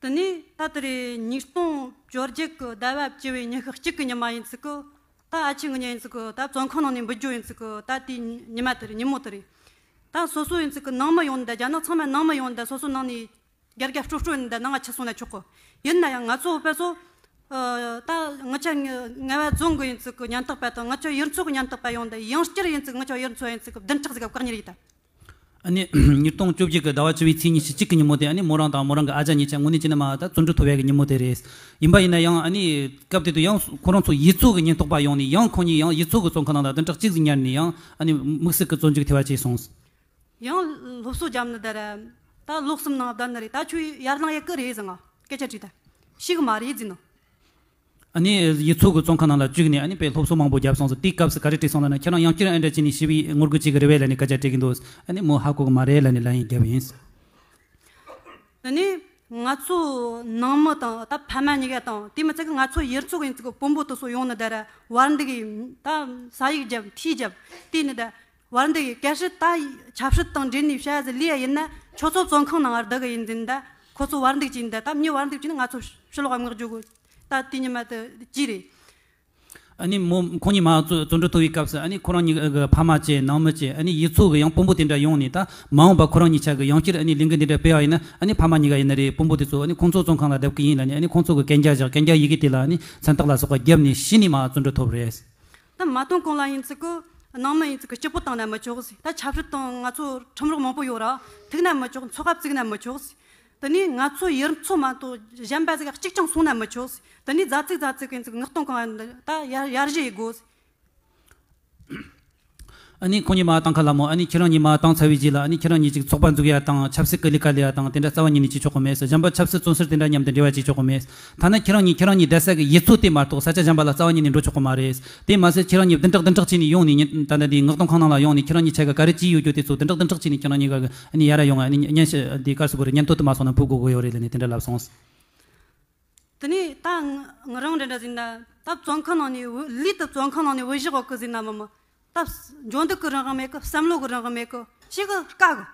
དེ་ནས་ད་དེ་རེད། ཉིས་སྟོང་བཅོ་བརྒྱད་གི་ཟླ་བ་བཅུ་བའི་ཉི་ཤུ་གཅིག་གི་ཉི་མ་ཡིན་ཚིག་གི། ད་ཨ་ཆེ་ངི་ཉིན་ཡིན་ཚིག་གི། ད་བཙོན་ཁང་ནང་ནས་འབུད་རྒྱུ་ཡིན་ཚིག་གི། ད་དེའི་ཉི་མ་དེ་རེད། ཉིན་མོ་དེ་རེད། ད་སོ་སོ་ཡིན་ཚིག་གི་ནང་མི་ཡོང་ད་རྒྱ་ནག་ཚང་མ་ནང་མི་ཡོང་ད་སོ་སོ་ནང་ནས་རྒྱ་རྒྱ་སྤྲོ་སྤྲོ་ཡིན་ད་ནང་ང་ཆི་སོང་ན་ཆོག་གི། ཡིན་ན་ཡང་ང་ཚོ་བོད་པ་ཚོ་ཨ་ད་ངི་ཆ་ངལ་བ་རྫོང་གི་ཡིན་ཚིག་གི་ཉེན་རྟོག་པ་དང་ངི་ཆ་ཡུལ་ཚོ་གི་ཉེན་རྟོག་པ་ཡོང་ད་ཡང་བསྐྱར་ཡིན་ཚིག་ངི་ཆ་ཡུལ་ཚོ་ཡིན་ཚིག་གི་བདུན་ཕྲག་ཟིག་ག་བཀག་ཉར་ཡིན་ད། ཨ་ནི་ཉིས་སྟོང་བཅོ་བརྒྱད་ཀྱི་ཟླ་བ་བཅུ་པའི་ཚེས་ཉི་ཤུ་གཅིག་གི་ཉིན་མོ་དེ་ཨ་ནི་མོ་རང་དང་མོ་རང་གི་ཨ་ཅག་གཉིས་ཆ་དངོས་གནས་བྱས་ན་མ་ད་བཙོན་གྲོལ་ཐོབ་ཡག་གི་ཉིན་མོ་དེ་རེད། ཡིན་པ་ཡིན་ན་ཡང་ཨ་ནི་སྐབས་དེ་དུས་ཡང་ཁོ་རང་ཚོ་ཡུལ་ཚོ་གི་ཉེན་རྟོག་པ་ཡོང་ནས་ཡང་ཁོ་གཉིས་ཡང་ཡུལ་ཚོ་གི་བཙོན་ཁང་ནང་ལ་བདུན་ཕྲག་གཅིག་ཙམ་ཉར་ནས་ཡང་ཨ་ནི་དམིགས་བསལ་གྱི་བཙོན་འཇུག་ཐེབས་པ་བྱས་སོང་། ཡང་སློབ་གསོ་བརྒྱབ་ནི་དེ་ར་ ད་ལོ་གསུམ་ནང་བསྡད་ནི་རེད། ད་ཁྱོད་ཡར་ལངས་ཡེ་གི་རེད་ཟེར་ང་སྐད་ཆ་དྲིས། ད་ཤེས་གི་མ་རེད་ཟེར་ནོ། ཨ་ནི་ཡུལ་ཚོ་གི་བཙོན་ཁང་ནང་ལ་བཅུག་ནས་ཨ་ནི་དཔེ་སློབ་གསོ་མང་པོ་བརྒྱབ་སོང་ཟེར། དེའི་སྐབས་སུ་ག་རེ་དྲིས་སོང་ལབ་ན། ཁྱེད་རང་ཡང་བསྐྱར་ཨ་འདྲ་བྱས་ནས་ཞི་བའི་ངོ་རྒོལ་བྱེད་གི་རེད་པས་ལབ་ནས་སྐད་ཆ་དྲིས་གི་འདུག། ཨ་ནི་མོ་ཧ་གོ་གི་མ་རེད་ལབ་ནས་ལན་ཡང་བརྒྱབ་ཡིན། ཨ་ནི་ང་ཚོ་ནང་མི་དང་ད་ཕ་མ་གཉིས་ཀ་དང་དེ་མི་ཚད་གི་ང་ཚོ་ཡུལ་ཚོ་གི་ཡིན་ཚིག་གི་དཔོན་པོ་དེ་ཚོ་ཡོང་ནི་ད་ར་བར་འདུག་གི་ད་ས་ཡིག་བརྒྱབ་འཐུས་བརྒྱབ་དེ་ནི་ད། བར་འདི་ཡི་གལ་སྲིད་ད་ཆབ་སྲིད་དང་འབྲེལ་ནས་བཤད་ཟེར་ལས་ཡིན་ན། ཁྱོད་ཚོ་བཙོན་ཁང་ནང་བར་བསྡད་གི་ཡིན་ཟིན་ད། ཁོ་ཚོ་བར་འདུག་ཅིག་ད། ད་མྱི་བར་འདུག་ཅིག་ན་ང་ཚོ་ཕྱི་ལོགས་མངགས་རྒྱུ་གི་ད་དེ་ཉི་མ་དེ་ཅི་རེད། ཨ་ནི་མོ་ཁོང་གཉིས་མ་བཙོན་བཙོན་གྲོལ་ཐོབ་པའི་སྐབས་སུ། ཨ་ནི་ཁོ་རང་གཉིས་ཀྱི་ཕ་མ་བཅས་ནང་མི་བཅས། ཨ་ནི་ཡུལ་ཚོ་གི་ཡང་དཔོན་པོ་དེ་འདྲ་ཡོང་ནས། ད་མ་འོངས་པ་ཁོ་རང་གཉིས་ཆ་གི་ཡང་བསྐྱར་ཨ་ནི་ལས་འགུལ་འདི་འདྲ་སྤེལ་བ་ཡིན་ན། ཨ་ནི་ཕ་མ་གཉིས་ཀ་ཡིན་ན་རེད། དཔོན་པོ་དེ་ཚོ་ཨ་ནི་ཁོང་ཚོ་བཙོན་ཁང་ལ་བསྡད་གི་ཡིན་ལབ་ནས། ཨ་ནི་ཁོང་ཚོ་གི་གན་རྒྱ་བཞག་གན་རྒྱ་ཡི་གེ་དེ་ལ་ཨ་ནི་མཚན་རྟགས་ལ་སོགས་པ་བརྒྱབ་ནས་གཞི་ནས་མ་བཙོན་གྲོལ་ཐོབ་རེད། ད་མ་གཏོང་གོང་ལ་ཡིན་ཚིག་གི་ནང་མི་ཡིན་ཚིག་གི་སྐྱིད་པོ་བཏང་ན་མི་ཆོག་ཟེར། ད་ཆབ་སྲིད་དང་ང་ཚོ་ཁྲིམས་རོགས་མང་པོ་ཡོད་ར། ཐུག་ན་མི་ཆོག། ཚོགས་པ་བཙུགས་ན་མི་ཆོག་ཟེར། དེ་ནས་ང་ཚོ་ཡུལ་ཚོ་མ་གཏོགས་གཞན་པ་ཟིག་གཅིག་ཀྱང་སོང་ན་མི་ཆོག་ཟེར། དེ་ནས་རྫ་ཚིག་རྫ་ཚིག་གི་ཡིན་ཚིག་མངགས་གཏོང་གང་ད་ཡར་ཡར་ཞུ་ཡི་དགོས་ཟེར། ཨ་ནི་ཁོང་གཉིས་མ་བཏང་ཁ་ལ་མོ། ཨ་ནི་ཁྱེད་རང་གཉིས་མ་བཏང་ཚར་བའི་རྗེས་ལ། ཨ་ནི་ཁྱེད་རང་གཉིས་ཅིག་ཚོགས་པ་འཛུགས་ཡ་དང་ཆབ་སྲིད་ཀྱི་ལས་ཀ་ལས་ཡ་དང་དེ་འདྲ་རྩ་བ་ཉིད་ནས་བྱེད་ཆོག་གི་མེད་ཟེར། གཞན་པ་ཆབ་སྲིད་བཙོན་ཟུར་དེ་འདྲ་མཉམ་དུ་འབྲེལ་བ་བྱེད་ཆོག་གི་མེད། ཐ་ན་ཁྱེད་རང་གཉིས་ཁྱེད་རང་གཉིས་བསྡད་ས་གི་ཡུལ་ཚོ་དེ་མ་གཏོགས་ས་ཆ་གཞན་པ་ལ་རྩ་བ་ཉིད་ནས་འགྲོ་ཆོག་གི་མ་རེད། དེ་མ་ཟད་ཁྱེད་རང་གཉིས་བདུན་ཕྲག་བདུན་ཕྲག་བྱས་ནས་ཡོང་ནས། ཉིན་ད་ལྟ་འདིའི་མངགས་གཏོང་ཁང་ནང་ལ་ཡོང་ནས་ཁྱེད་རང་གཉིས་ཆ་ག་ག་རེ་བྱས་ཡོད་རྒྱུ་དེ་ཚོ་བདུན་ཕྲག་བདུན་ཕྲག་བྱས་ནས་ཁྱེད་རང་གཉིས་ཀ་གི་ཨ་ནི་ཡར་ཡོང་། ཨ་ནི་ཉན་ཞིག་འདི་ག་སུ་གོ་རེ་ཉན་ཐོ་དུ་མ་སོང་ན་ཕུལ་དགོས་གོ་ཡོད་རེད་ལབ་ནས་དེ་འདྲ་ལབ་སོང་། དེ་ནས་ད་ང་རང་འདྲ་འདྲ་ཟིན་ན། ད་བཙོན་ཁང་ནང་ནས་བུ་ལུས་དུ་བཙོན་ཁང་ནང་ནས་བུ་བཞག་གོ་གི་ཟིན་ན་མ་མ། ད་འཇོན་འདུག་གི་རང་དབང་མེད་གི། བསམ་བློ་གི་རང་དབང་མེད་གི། ཞིག་གི་དཀའ་གི།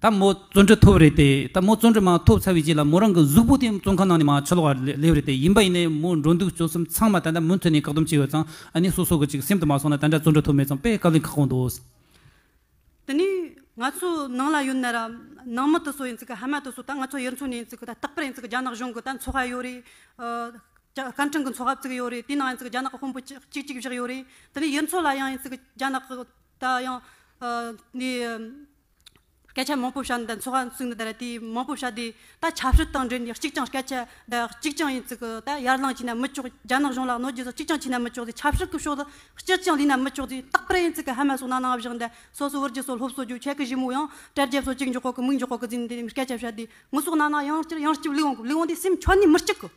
ད་མོ་བཙོན་གྲོལ་ཐོབ་རེད་དེ། ད་མོ་བཙོན་གྲོལ་མ་ཐོབ་ཚར་བའི་རྗེས་ལ་མོ་རང་གི་གཟུགས་པོ་དེ་བཙོན་ཁང་ནང་ནས་མ་ཕྱི་ལོགས་ལ་སླེབས་རེད་དེ། ཡིན་པ་ཡིན་ནའི་མོ་འགྲོ་འདུག་སྤྱོད་གསུམ་ཚང་མ་ད་ལྟ་མུ་མཐུད་ནས་བཀག་སྡོམ་བྱས་ཡོད་ཙང་། ཨ་ནི་སོ་སོ་གི་ཅིག་སེམས་དུ་མ་སོང་ན་ད་ལྟ་བཙོན་གྲོལ་ཐོབ་མེད་ཙང་དཔེ་དཀའ་ལས་ཁག་པོ་འདུག། དེ་ནས་ང་ཚོ་ནང་ལ་ཡོད་ན་ར། ནང་མི་དེ་ཚོ་ཡིན་ཚིག་གི་ཕ་མ་དེ་ཚོ་ད་ང་ཚོ་ཡུལ་ཚོ་ནས་ཡིན་ཚིག་གི་ད་རྟག་པར་ཡིན་ཚིག་གི་རྒྱ་ནག་གཞུང་གི་ད་ཚོགས་པ་ཡོད་རེད། ཨ། སྐད་འཕྲིན་གི་ཚོགས་པ་བཙུགས་ཡོད་རེད། དེའི་ནང་ཡིན་ཚིག་གི་རྒྱ་ནག་གི་དཔོན་པོ་གཅིག་གཅིག་གཅིག་བཞག་ཡོད་རེད། དེ་ནས་ཡུལ་ཚོ་ལ་ཡང་ཡིན་ཚིག་གི་རྒྱ་ནག་གི་ད་ཡང་ནས་སྐད་ཆ་མང་པོ་བཤད་ནི་ད། ཚོགས་པ་བཙུགས་ནི་ད་ར་དེ་མང་པོ་བཤད་དེ། ད་ཆབ་སྲིད་དང་འབྲེལ་ནས་གཅིག་ཀྱང་སྐད་ཆ་ད་གཅིག་ཀྱང་ཡིན་ཚིག་གི་ད་ཡར་ལངས་བྱས་ན་མི་ཆོག། རྒྱ་ནག་གཞུང་ལ་གནོད་རྒྱུ་ཚོ་གཅིག་ཀྱང་བྱས་ན་མི་ཆོག་ཟེར། ཆབ་སྲིད་ཀྱི་ཕྱོགས་ལ་སྤྱིར་ཀྱང་ལུས་ན་མི་ཆོག་ཟེར། རྟག་པར་ཡིན་ཚིག་གི་ཕ་མ་ཚོ་ནང་ནང་བཞག་འདི། སོ་སོ་བུ་རྒྱུད་ཚོ་སློབ་གསོ་རྒྱུ། ཁྱེད་ཀྱི་གཞི་མོ་ཡང་དྲ་རྒྱ་ཚོ་གཅིག་འཇོག་གོ་གི་མིག་འཇོག་གོ་གི་ཟེར་ནས་དེ་ནས་སྐད་ཆ་བཤད་དེ། ངུ་སོགས་ནང་ན་ཡང་བསྐྱར་ཡང་བསྐྱར་ལུས་འོང་གི། ལུས་འོང་དེ་སེམས་ཁྱོན་ནས་མི་སྐྱིད་གི།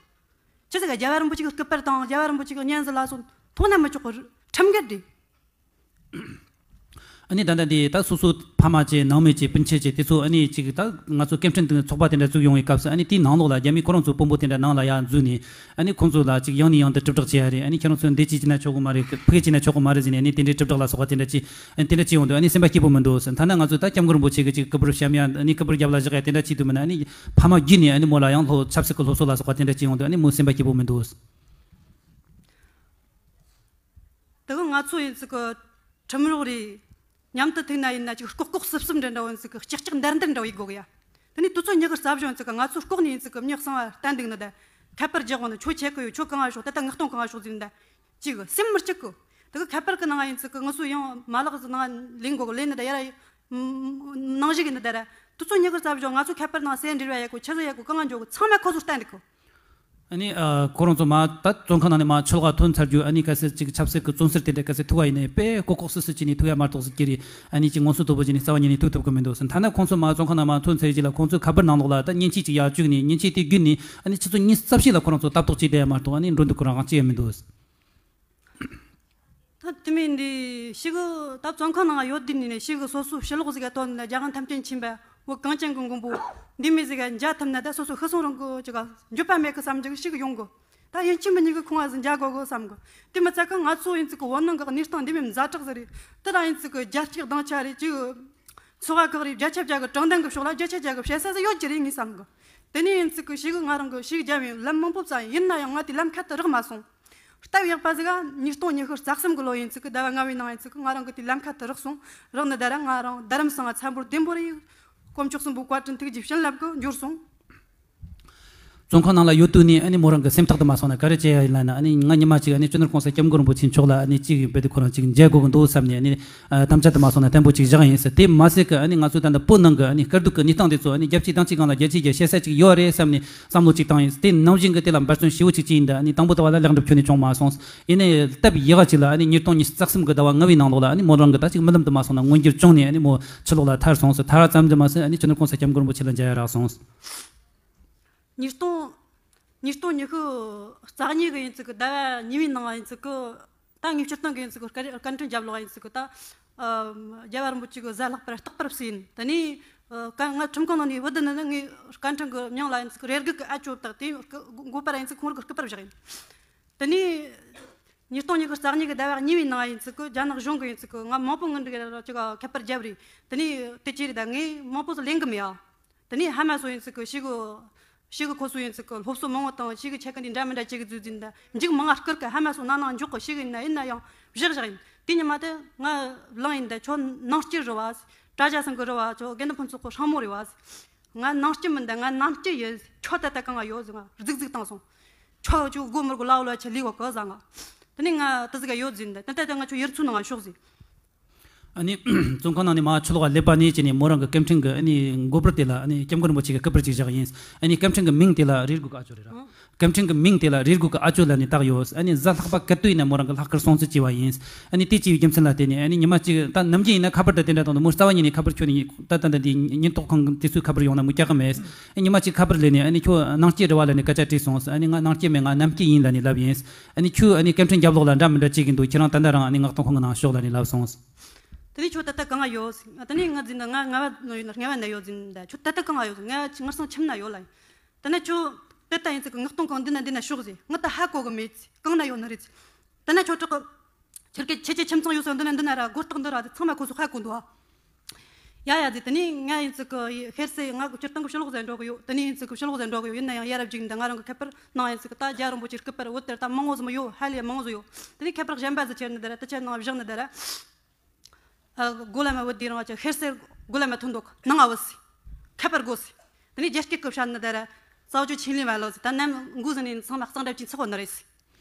ཆི་ཟིག་ག་རྒྱལ་བ་རིན་པོ་ཆེ་གི་སྐུ་པར་དང་རྒྱལ་བ་རིན་པོ་ཆེ་གི་བརྙན་ཟིག་ལ་སོགས་མཐོང་ན་མི་ཆོག་གི། ཁྲིམས་འགལ་རེད། ཨ་ནི་ད་ལྟ་འདི་ད་སོ་སོ་ཕ་མ་བཅས་ནང་མི་བཅས་སྤུན་མཆེད་བཅས་དེ་ཚོ་ཨ་ནི་ཅིག་ད་ང་ཚོ་སྐད་འཕྲིན་དེ་ཚོགས་པ་དེ་འདྲ་བཙུགས་ཡོང་བའི་སྐབས་སུ། ཨ་ནི་དེའི་ནང་ལོགས་ལ་རྒྱ་མི་ཁོ་རང་ཚོ་དཔོན་པོ་དེ་འདྲ་ནང་ལ་ཡར་འཛུལ་ནས། ཨ་ནི་ཁོང་ཚོ་ལ་ཅིག་ཡང་ནས་ཡང་དུ་དྲིལ་བསྒྲགས་བྱེད་ཡ་རེད། ཨ་ནི་ཁྱེད་རང་ཚོ་འདི་ཅིག་བྱས་ན་ཆོག་གི་མ་རེད། ཕ་གི་བྱས་ན་ཆོག་གི་མ་རེད་ཟེར་ནས། ཨ་ནི་དེ་འདྲའི་དྲིལ་བསྒྲགས་ལ་སོགས་པ་དེ་འདྲ་ཅིག་ཨ་ནི་དེ་འདྲ་ཅིག་ཡོང་དུས། ཨ་ནི་སེམས་པ་སྐྱིད་པོ་མི་འདུག་ཟེར། ཐ་ན་ང་ཚོ་ད་སྐྱབས་མགོན་རིན་པོ་ཆེ་གི་ཅིག་སྐུ་པར་བཤམ་ཡ། ཨ་ནི་སྐུ་པར་རྒྱབ་ལ་བཞག་ཡ་དེ་འདྲ་ཅིག་འདུག་མིན་ན། ཨ་ནི་ཕ་མ་བརྒྱུད་ནས་ཨ་ནི་མོ་ལ་ཡང་སློབ་ཆབ་སྲིད་ཀྱི་སློབ་གསོ་ལ་སོགས་པ་དེ་འདྲ་ཅིག་ཡོང་དུས། ཨ་ནི་མོ་སེམས་པ་སྐྱིད་པོ་མི་འདུག། དེ་གི་ང་ཚོ་ཡིན་ཚིག་གི་ཁྲིམས་རོགས་རེད། མཉམ་དུ་ཐུག་ན་ཡིན་ན་ཅིག་ལྐོག་ལྐོག་སུབ་སུབ་འདྲ་འདྲ་བོ་ཡིན་ཚིག་གི་ལྕག་ལྕག་འདར་འདར་འདྲ་བོ་ཡེད་དགོས་གི་ཡ། དེ་ནས་དུས་ཚོད་ཉི་ཤུ་རྩ་བཞི་ཡིན་ཚིག་གི་ང་ཚོ་ལྐོག་ནས་ཡིན་ཚིག་གི་མྱི་གསང་བ་བསྟན་འདུག་ནི་ད། ཁ་པར་རྒྱག་འོང་ནི། ཁྱོད་ཆེ་གི་ཡོད། ཁྱོད་གང་ང་ཤོག་ད་ལྟ་མངགས་གཏོང་གང་ང་ཤོག་ཟེར་ནི་ད། ཅིག་སེམས་མི་སྐྱིད་གི། དེ་གི་ཁ་པར་གི་ནང་ཡིན་ཚིག་གི་ང་ཚོ་ཡང་མ་ལག་གི་ནང་ལེན་དགོས་གི། ལེན་ནི་ད་ཡར་ནང་བཞིན་གི་ནི་ད་ར། དུས་ཚོད་ཉི་ཤུ་རྩ་བཞི་ང་ཚོ་ཁ་པར་ནང་གསལ་འབྲེལ་བ་ཡེད་གོ། ཆི་ཟིག་ཡེད་གོ། གང་ང་འཇོག་གོ། ཚང་མ་ཁོ་ཚོ་བསྟན་འདུག་གི། ཨ་ནི་ཨ་ཁོ་རང་ཚོ་མ་ད་བཙོན་ཁང་ནང་ནས་མ་ཕྱི་ལོགས་ཐོན་ཚར་རྒྱུ། ཨ་ནི་གལ་སྲིད་ཅིག་ཆབ་སྲིད་ཀྱི་བཙོན་ཟུར་དེ་འདྲ་གལ་སྲིད་ཐུག་པ་ཡིན་ནའི་དཔེ་ལྐོག་ལྐོག་སུབ་སུབ་བྱས་ནས་ཐུག་ཡ་མ་གཏོགས་ཟེར་གྱི་རེད། ཨ་ནི་ཅིག་ངོ་སོ་དོད་པོ་བྱས་ནས་རྩ་བ་ཉིད་ནས་ཐུག་ཐུབ་ཀྱི་མི་འདུག་ཟེར། ཐ་ན་ཁོང་ཚོ་མ་བཙོན་ཁང་ནང་མ་ཐོན་ཚར་རྗེས་ལ་ཁོང་ཚོའི་ཁ་པར་ནང་ལོགས་ལ་ད་མཉེན་ཆས་ཅིག་ཡར་བཅུག་ནས། མཉེན་ཆས་དེ་བརྒྱུད་ནས་ཨ་ནི་ཆུ་ཚོད་ཉི་ཤུ་རྩ་བཞི་ལ་ཁོ་རང་ཚོ་ལྟ་རྟོག་བྱས་བསྡད་ཡ་མ་གཏོགས། ཨ་ནི་འགྲོ་འདུག་གི་རང་དབང་ཅི་ཡང་མི་འདུག་ཟེར། ད་དེ་མིན་འདི་ཞིག་ད་བཙོན་ཁང་ནང་ཡོད་དུས་ནས་ཞིག་སོ་སོ་ཕྱི་ལོགས་ཟིག་ག་ཐོན་ནས་རྒྱལ་ཁམས་ཐམས་ཅད་མཁྱེན་པ་བོད་གངས་ཅན་གྱི་མགོན་པོ་འདི་མོ་ཟིག་ག་མཇལ་ཐུབ་ན། ད་སོ་སོ་ཤི་སོང་རུང་གི་ཅིག་ག་འགྱོད་པ་མེད་གི་བསམ་རྒྱུ་ཞིག་ཡོང་གི། ད་ཡིན་གཅིག་མིན་གཉིས་གི་ཁོང་ང་ཟིག་མཇལ་དགོས་གི་བསམ་གི། དེ་མི་ཚད་གི་ང་ཚོ་ཡིན་ཚིག་གི་བོད་ནང་གི་གནས་སྟངས་འདི་མོ་ཛ་དྲག་ཟིག་རེད། དེ་ར་ཡིན་ཚིག་གི་རྒྱ་སྐྱེད་སྡང་ཆ་རེད། ཅིག་ཚོགས་པ་ཁག་རེད། བརྒྱ་ཆ་བརྒྱ་གི་དྲང་བདེན་གི་ཕྱོགས་ལ་བརྒྱ་ཆ་བརྒྱ་གི་བཤད་ས་ཟིག་ཡོད་ཀྱི་རེད་ངས་བསམ་གི། དེ་ནས་ཡིན་ཚིག་གི་ཞིག་ང་རང་གི་ཞིག་རྒྱབ་ཡིན་ལམ་མང་པོ་བཙལ་ཡིན། ཡིན་ན་ཡང་ང་དེ་ལམ་ཁ་དེ་རག་མ་སོང་། སྟབས་ཡག་པ་ཟིག་ག་ཉིས་སྟོང་ཉི་ཤུ་རྩ་གསུམ་གི་ལོ་ཡིན་ཚིག་གི་ཟླ་བ་ལྔ་བའི་ནང་ཡིན་ཚིག་གི་ང་རང་གི་དེ་ལམ་ཁ་དེ་རག་སོང་། རག་ནི་ད་ར་ང་རང་རྡ་རམ་ས་ལ་ཚ་འབོར་བདེ་པོ་རེད། དཀོན་མཆོག་གསུམ་པོ་བཀའ་དྲིན་ཐུགས་རྗེ་བྱིན་རླབས་གི་འབྱོར་སོང་། བཙོན་ཁང་ནང་ལ་ཡོད་དུས་ནས་ཨ་ནི་མོ་རང་གི་སེམས་ཐག་དུ་མ་སོང་ན་ག་རེ་བྱེད་ཡ་ཡིན་ལབ་ན། ཨ་ནི་ང་ཉི་མ་གཅིག་ཨ་ནི་སྤྱི་ནོར་གོང་ས་སྐྱབས་མགོན་རིན་པོ་ཆེ་མཆོག་ལ་ཨ་ནི་གཅིག་ཡིན་པའི་དུས་ཁོ་རང་གཅིག་མཇལ་དགོས་ཀྱི་འདུག་བསམ་ནས། ཨ་ནི་ཨ་དམ་བཅའ་དུ་མ་སོང་ན་བརྟན་པོ་གཅིག་བཞག་ཡིན་ཟེར། དེ་མ་ཟད་ཀྱི་ཨ་ནི་ང་ཚོ་ད་ལྟ་བོད་ནང་གི་ཨ་ནི་དཀའ་སྡུག་གི་གནས་སྟངས་དེ་ཚོ་ཨ་ནི་རྒྱལ་སྤྱིའི་དང་སྤྱི་སྒང་ལ་རྒྱལ་སྤྱིའི་རྒྱལ་བཤད་ས་གཅིག་ཡོད་རེད་བསམ་ནས་བསམ་བློ་གཅིག་བཏང་ཡིན། དེ་ནང་བཞིན་གྱི་དེ་ལ་འབད་བརྩོན་ཞེ་པོ་གཅིག་བྱས་ཡིན་ད། ཨ་ནི་དང་པོ་དུ་བ་ལ་ལེགས་འགྲུབ་ཁྱོན་ནས་བྱུང་མ་སོང་། ཡིན་ནའི་སྟབས་ཡག་ག་གཅིག་ལ་ཨ་ནི་ཉིས་སྟོང་ཉི་ཤུ་རྩ་གསུམ་གི་ཟླ་བ་ལྔ་པའི་ནང་ལོགས་ལ་ཨ་ནི་མོ་རང་གི་ད་གཅིག་རྨི་ལམ་དུ་མ་སོང་ན་མངོན་འགྱུར་བྱུང་ནས། ཨ་ནི་མོ་ཕྱི་ལོགས་ལ་ཐར་སོང་ཟེར། ཐར་བ་ཙམ་གྱིས་མ་ཟད་ཨ་ནི་སྤྱི་ནོར་གོང་ས་སྐྱབས་མགོན་རིན་པོ་ཆེ་ལ་མཇལ་ཡ་རག་སོང་། ཉིས་སྟོང་ཉིས་སྟོང་ཉི་ཤུ་རྩ་གཉིས་གི་ཡིན་ཚུལ་གི་ཟླ་བ་གཉིས་པའི་ནང་ཡིན་ཚུལ་གི། ད་ངའི་སྤྱིར་བཏང་གི་ཡིན་ཚུལ་གི་སྐད་སྐད་འཕྲིན་རྒྱབ་ལོག་ཡིན་ཚུལ་གི་ད། ཨ་རྒྱལ་བ་རིན་པོ་ཆེ་གི་གཟའ་ལྷག་པར་རྟག་པར་བསུ་ཡིན། དེ་ནས་ཨ་ཀ་ང་ཁྲིམས་ཁང་ནང་ནས་བུད་ནས་ནི་ངའི་སྐད་འཕྲིན་གི་མྱིང་ལ་ཡིན་ཚུལ་གི་རེ་སྒུག་གི་ཨ་ཅོ་བཏགས་དེ་སྐུ་མགོ་པ་ར་ཡིན་ཚུལ་ཁོང་རང་གི་སྐུ་པར་བཞག་ཡིན། དེ་ནས་ཉིས་སྟོང་ཉི་ཤུ་རྩ་གཉིས་གི་ཟླ་བ་གཉིས་པའི་ནང་ཡིན་ཚུལ་གི་རྒྱ་ནག་གཞུང་གི་ཡིན་ཚུལ་གི་ང་མང་པོ་ངི་འདྲི་གི་ཅིག་ཁ་པར་རྒྱབ་རེད། དེ་ནས་དེ་ཅི་རེད་ད་ངས་མང་པོ་ཟིག་ལེན་གི་མེད་ཨ། དེ་ནས་ཧ་མ་སོ་ཡིན་ཚུལ་གི་ཤི་གི་ཤི་གི་ཁོ་སུ་ཡིན་ཚུལ་གི་སློབ་གསོ་མང་བོ་དང་ཤི་གི་ཆེད་གི་འདི་འདྲ་མི་འདྲ་བྱེད་གི་བཟོས་ཟིན་ད་མཇུག་མང་ང་བསྐུར་གི་ཧ་མ་སོ་ན་ནང་འཇོག་གི་ཤི་གི་ཡིན་ན་ཡིན་ན་ཡང་བཞག་བཞག་ཡིན། དེ་ཉི་མ་དེ་ང་བླངས་ཡིན་ད་ཁྱོད་ནང་སྐྱིད་རེད་བ། དྲ་རྒྱ་སང་གི་རེད་བ། ཁྱོད་དགེ་འདུན་ཕུན་ཚོགས་གི་ཧྲང་མོ་རེད་བ། ང་ནང་སྐྱིད་མིན་ད་ང་ནང་སྐྱིད་ཡིན། ཁྱོད་ད་ལྟ་གང་ང་ཡོད་ཟེར་ང་རྫིག་རྫིག་བཏང་སོང་། ཁྱོད་ཁྱོད་སྒོ་མི་སྒོ་ལའོ་ལ་ཆ་ལི་བ་གི་ཟ་ང་། དེ་ནས་ང་དེ་ཟིག་ག་ཡོད་ཟིན་ད་ད་ལྟ་ང་ཁྱོད་ཡར་ཚུར་ནང་ང་ཤོག་ཟིན། ཨ་ནི་བཙོན་ཁང་ནང་ནས་མར་ཕྱི་ལོགས་ལ་སླེབས་པ་ནས་བྱས་ནས་མོ་རང་གི་སྐད་འཕྲིན་གི་ཨ་ནི་མགོ་པར་དེ་ལ་ཨ་ནི་སྐྱབས་མགོན་རིན་པོ་ཆེ་གི་སྐུ་པར་ཅིག་བཞག་ཡིན། ཨ་ནི་སྐད་འཕྲིན་གི་མིང་དེ་ལ་རེ་སྒུག་གི་ཨ་ཅོ་རེད་ར། སྐད་འཕྲིན་གི་མིང་དེ་ལ་རེ་སྒུག་གི་ཨ་ཅོ་ལབ་ནས་བཏགས་ཡོད། ཨ་ནི་གཟའ་ལྷག་པ་ག་དུས་ཡིན་ན་མོ་རང་གི་ལྷག་དཀར་སྲུང་བརྩི་བྱས་པ་ཡིན། ཨ་ནི་དེ་བྱས་པའི་རྒྱུ་མཚན་ལ་བརྟེན་ནས་ཨ་ནི་ཉི་མ་གཅིག་ད་ནམ་རྒྱུན་ཡིན་ན་ཁ་པར་དེ་དེ་འདྲ་བཏང་དུས་མོ་རྩ་བ་ཉིད་ནས་ཁ་པར་ཁྱོད་ནས་ད་ད་ད་འདི་ཉེན་རྟོག་ཁང་དེ་ཚོའི་ཁ་པར་ཡོང་ན་མོ་སྐྱག་གི་མེད། ཨ་ཉི་མ་གཅིག་ཁ་པར་སླེབས་ནས་ཨ་ནི་ཁྱོད་ནང་སྐྱིད་རེད་བ་ལབ་ནས་སྐད་ཆ་དྲིས་སོང་། ཨ་ནི་ང་ནང་སྐྱིད་མེད་ང་ནམ་སྐྱིད་ཡིན་ལབ་ནས་ལབ་ཡིན། ཨ་ནི་ཁྱོད་ཨ་ནི་སྐད་འཕྲིན་རྒྱབ་ལོགས་ལ་འདྲ་མི་འདྲ་བྱེད་ཀྱི་འདུག་ཁྱེད་རང་ད་ལྟ་རང་ཨ་ནི་མངགས་གཏོང་ཁང་གི་ནང་ཤོག་ལབ་ནས་ལབ་སོང་། དེ་ནས་ཁྱོད་ད་ལྟ་གང་ང་ཡོད་ཟེར། ད་ནས་ང་འཛིན་ད་ང་ང་བ་ནོ་ཡོད་ན་ང་བ་ན་ཡོད་འཛིན་ད་ཁྱོད་ད་ལྟ་གང་ང་ཡོད་ཟེར། ང་ང་སང་ཁྱིམ་ན་ཡོད་ལ་ཡིན། ད་ནས་ཁྱོད་ད་ལྟ་ཡིན་ཚེ་གི་མངགས་གཏོང་ཁང་འདི་ན་འདི་ན་ཤོག་ཟེར། ང་ད་ཧ་གོ་གི་མེད་ཟེར། གང་ན་ཡོད་ན་རེད་ཟེར། ད་ནས་ཁྱོད་དྲག་གི་ཁྱེད་ཀྱི་ཁྱེད་ཀྱི་ཁྱིམ་ཚང་ཡོད་སོ་འདི་ན་འདི་ན་ར་སྒོ་རྟགས་འདི་ར་ཚང་མ་ཁོ་ཚོ་ཧ་གོ་འདུག་ཨ། ཡ་ཡ་ཟེར། དེ་ནས་ང་ཡིན་ཚུལ་གི་ཤེར་སེ་ང་སྤྱིར་བཏང་གི་ཕྱི་ལོགས་ཟེར་འགྲོ་གི་ཡོད། དེ་ནས་ཡིན་ཚུལ་གི་ཕྱི་ལོགས་ཟེར་འགྲོ་གི་ཡོད། ཡིན་ན་ཡང་ཡ་རབས་ཅིག་འདི་ང་རང་གི་ཁ་པར་ནང་ཡིན་ཚུལ་གི་ད་རྒྱ་རིན་པོ་ཆེ་སྐུ་པར་འོད་དེར་ད་མང་ངོ་ཟིག་མ་ཡོད། ཧ་ལས་མང་ངོ་ཟིག་ཡོད། དེ་ནས་ཁ་པར་གཞན་པ་ཟིག་ཁྱེར་ནི་དེ་ར་དེ་ཁྱེར་ནང་བཞག་ནི་དེ་ར། ཨ་གོ་ལ་མ་བུད་དེ་རང་ཅིག་ཤེར་སེ་གོ་ལ་མ་ཐོན་འདུག་ནང་ང་བུད་སི། ཁ་པར་དགོས་སི། དེ་ནས་རྒྱ་སྐད་སྐུ་བཤད་ནི་དེ་ར། ས་བཅུ་ཆེན་ལི་མ་ལོ་སི། ད་ནམ་འགོ་ཟིན་ནས་ཚང་མ་གཙང་སྦྲ་ཅིག་ཚོགས་ནི་རེད་སི།